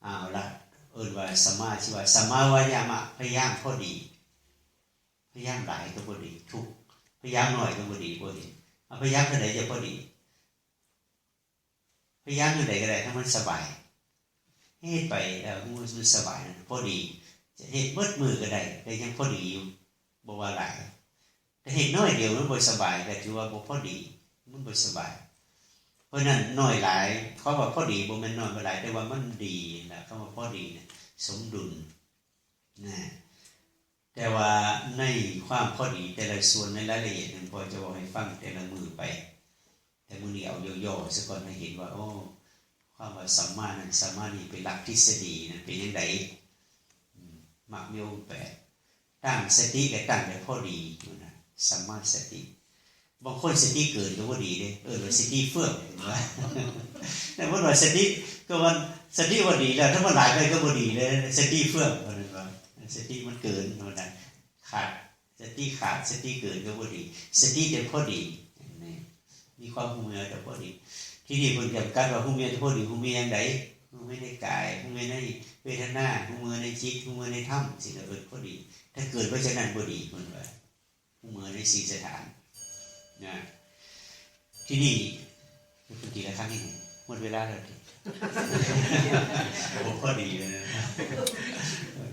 เอาละ เอิ้นว่าสัมมาอาชีวะ สัมมาวายามะ พยายามพอดี พยายามหลายก็บ่ดี ทุกข์ พยายามน้อยก็บ่ดี บ่เห็น เอา พยายามเท่าใดจะพอดี พยายามเท่าใดก็ได้ ถ้ามันสบาย เฮ็ดไป เอ่อ มันสบายนะ พอดี จะเฮ็ดเบิดมื้อก็ได้ ก็ยังพอดีอยู่ บ่ว่าหลาย แต่เฮ็ดน้อยเดียวมันบ่สบาย ก็ถือว่าบ่พอดี มันบ่สบาย เพราะฉะนั้นน้อยหลาย คำว่าพอดีบ่แม่นน้อยบ่หลาย แต่ว่ามันดีนะ คำว่าพอดีเนี่ย สมดุลนะ แต่ว่าในความพอดีแต่ละส่วน ในรายละเอียดนั้น พ่อจะเว้าให้ฟังแต่ละมื้อไป แต่มื้อนี้เอาย่อๆซะก่อน ให้เห็นว่า โอ้ ความว่าสัมมานั้น สัมมานี่เป็นหลักทฤษฎีนั้นเป็นจั่งใด อืม มรรคมีองค์แปด ตั้งสติก็ตั้งได้พอดีอยู่นะ สัมมาสติ บางคนสติเกินก็บ่ดีเด้ เอิ้นว่าสติเฟื่อง เห็นบ่ แต่เพิ่นว่าสติ ก็มัน สติว่าดีแล้ว ถ้ามันหลายไปก็บ่ดีเลย สติเฟื่อง เพิ่นว่า สติมันเกิน เพิ่นว่า ขาด สติขาด สติเกินก็บ่ดี สติแต่พอดี นี่ มีความฮู้เมื่อแต่พอดี ที่นี่เพิ่นจำกัดว่าฮู้เมื่อแต่พอดี ฮู้เมื่อจั่งใด ฮู้เมื่อในกาย ฮู้เมื่อในเวทนา ฮู้เมื่อในจิต ฮู้เมื่อในธรรม สิเอิ้นพอดี ถ้าเกินไปจากนั้นบ่ดี เพิ่นว่า ฮู้เมื่อในสี่สถาน นะ ที่นี่ เพิ่นตีละครั้งนี่ หมดเวลาแล้วติ โอ้ พอดีเลยนะ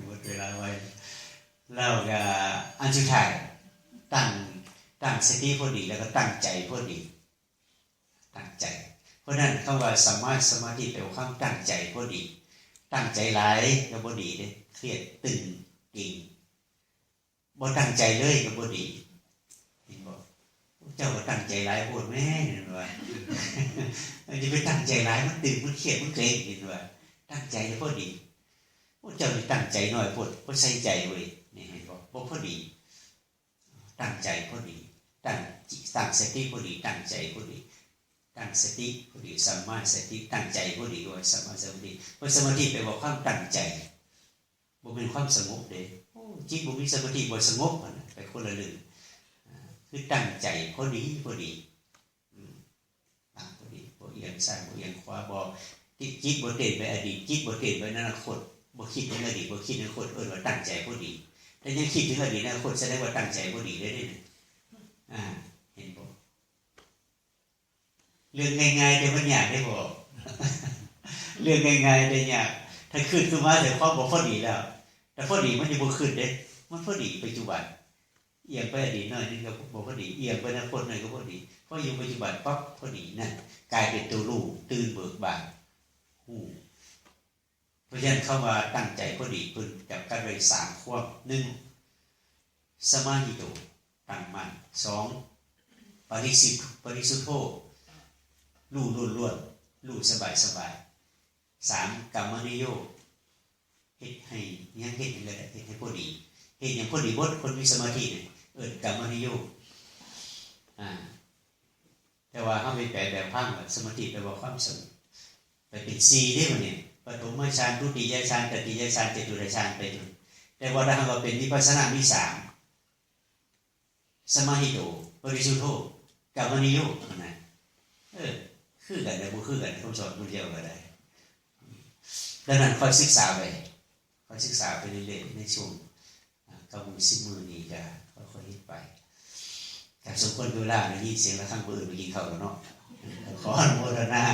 หมดเวลาไว แล้วก็อันสุดท้าย ตั้ง ตั้งสติพอดี แล้วก็ตั้งใจพอดี ตั้งใจ เพราะฉะนั้นคำว่าสัมมาสมาธิแปลว่าความตั้งใจพอดี ตั้งใจหลายก็บ่ดีเด้ เครียดตึง เกร็ง บ่ตั้งใจเลยก็บ่ดี เห็นบ่ เจ้าก็ตั้งใจหลายโพดแหม เห็นบ่ มันจะไปตั้งใจหลาย มันตึง มันเครียด มันเกร็ง เห็นบ่ ตั้งใจพอดี โอ้ เจ้านี่ตั้งใจน้อยโพด บ่ใส่ใจเว้ย นี่เห็นบ่ บ่พอดี ตั้งใจพอดี ตั้งจิ ตั้งสติพอดี ตั้งใจพอดี ตั้งสติพอดี สัมมาสติ ตั้งใจพอดี ว่าสัมมาสมาธิ เพราะสมาธิแปลว่าความตั้งใจ บ่แม่นความสงบเด้ โอ้ จิตบ่มีสมาธิบ่สงบ หั่นน่ะ ไปคนละเรื่อง อ่า คือตั้งใจพอดีพอดี อืม ตั้งพอดี บ่เอียงซ้ายบ่เอียงขวา บ่ จิต จิตบ่เต้นไปอดีต จิตบ่เต้นไปอนาคต บ่คิดถึงอดีต บ่คิดถึงอนาคต เอิ้นว่าตั้งใจพอดี แต่ยังคิดถึงอดีตอนาคต แสดงว่าตั้งใจบ่ดีเลยเด้ อ่า เห็นบ่ เรื่องง่ายๆ แต่มันยากเด้พ่อ เรื่องง่ายๆ แต่ยาก ถ้าคิดขึ้นมาแต่ความบ่พอดีแล้ว แต่พอดีมันจะบ่คิดเด้ มันพอดีปัจจุบัน เอียงไปอดีตหน่อยนึงก็บ่พอดี เอียงไปอนาคตหน่อยก็พอดี พออยู่ปัจจุบันปั๊บพอดี นั่นกลายเป็นตัวรู้ ตื่นเบิกบาน ฮู้ เพราะฉะนั้นคำว่าตั้งใจพอดี เพิ่นจำกัดไว้สามความ หนึ่ง สมาหิโต ตั้งมั่น สอง ปริสุทธิ ปริสุทโธ รู้ล้วนๆ รู้สบายๆ สาม กัมมนิโยค เฮ็ดให้ หยัง เฮ็ดหยังก็ได้ เฮ็ดให้พอดี เฮ็ดหยังพอดีเบิด คนมีสมาธิเนี่ย เอิ้นกัมมนิโยค อ่า แต่ว่าเฮาไปแปลแบบพราหมณ์ว่าสมาธิแปลว่าความสงบ ไปเป็นสี่เด้บัดนี้ ปฐมฌาน ทุติยฌาน ตติยฌาน จตุตถฌาน ไปจน แต่ว่าถ้าหากว่าเป็นวิปัสสนามีสาม สมาหิโต ปริสุทโธ กัมมนิโยค นะ เออ คือกันแต่บ่คือกัน คำสอนพุทธเจ้าก็ได้ ดังนั้นค่อยศึกษาไป ค่อยศึกษาไปเรื่อยๆ ในช่วง อ่า เก้ามื้อ สิบมื้อนี้ก็ค่อยๆ เฮ็ดไป ก็สมควรแก่เวลา ได้ยินเสียงระฆังผู้อื่นไปกินข้าวแล้วเนาะ ขออนุโมทนา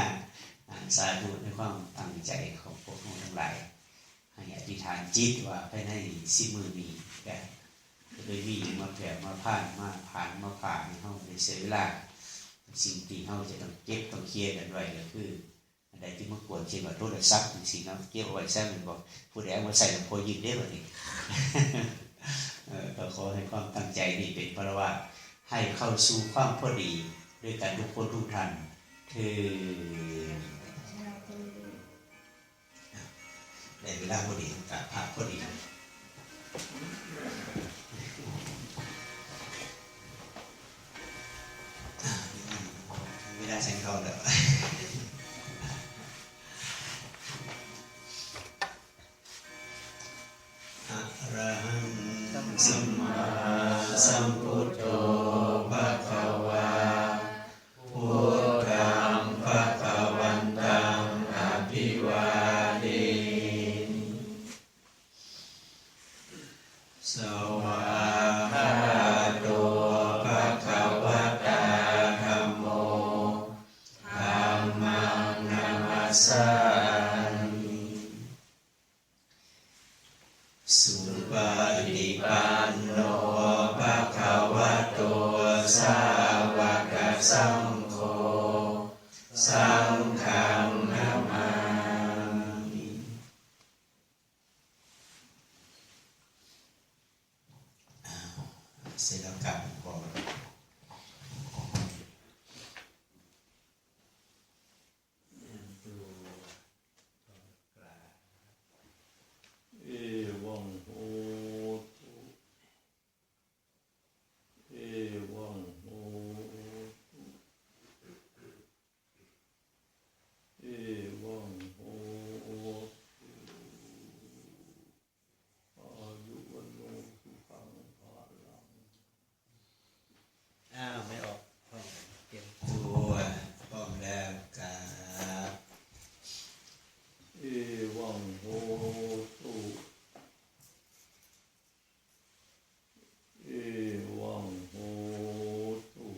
อ่า สาธุในความตั้งใจของพวกเราทั้งหลาย ให้อธิษฐานจิตว่าภายในสิบมื้อนี้ ก็จะได้มีหยังมาแผ่มาผ่าน มาผ่านมาผ่านให้เฮาได้เสียเวลา สิ่งที่เฮาจะต้องเก็บต้องเคลียร์กันไว้ก็คือ อันใดที่มันควร เช่นว่าโทรศัพท์จังซี้เนาะ เก็บเอาไว้ซะ แม่นบ่ ผู้ใดเอามาใส่ลำโพงยืนได้บัดนี้ เอ่อ ก็ขอให้ความตั้งใจนี้เป็นพลวะ ให้เข้าสู่ความพอดีด้วยกันทุกคนทุกท่าน เทอญ ได้เวลาพอดี กับพระพอดี เวลาฉันเข้าแล้ว อะระหังสัมมาสัมพุทโธ ภะคะวา พุทธัง ภะคะวันตัง อะภิวาเทมิ สวากขาโต ภะคะวะตา ธัมโม ธัมมัง นะมัสสามิ สุปฏิปันโน ภะคะวะโต สาวกสังโฆ สังฆัง นะมามิ อ้าว เสร็จแล้วครับ ผมบอก เอวังโหตุ เอวังโหตุ เอวังโหตุ อายุวัณโณสุขังพลัง อ้าว ไม่ออก พร้อม เตรียมตัว พร้อมแล้วครับ เอวังโหตุ เอวังโหตุ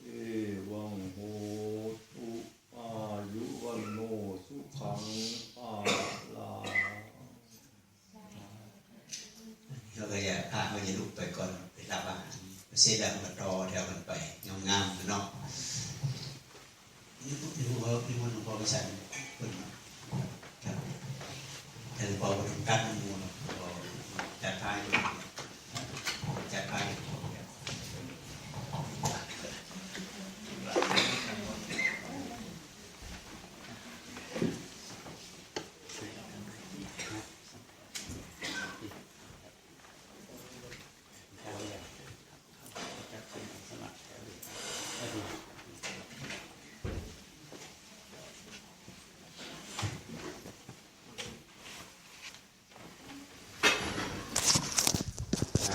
เอวังโหตุ อายุวัณโณสุขังพลัง เราก็อย่า พระก็อย่าลุกไปก่อน ไปรับอาหาร เสร็จแล้วมันก็ต่อแถวกันไป งามๆ เนาะ นี่ นี่ว่า นี่ว่าหลวงพ่อไปฉันเพิ่น ครับ แต่หลวงพ่อบ่ต้องกัดหมู่เนาะ หลวงพ่อจัดพาอยู่ จัดพาอยู่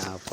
เอาไป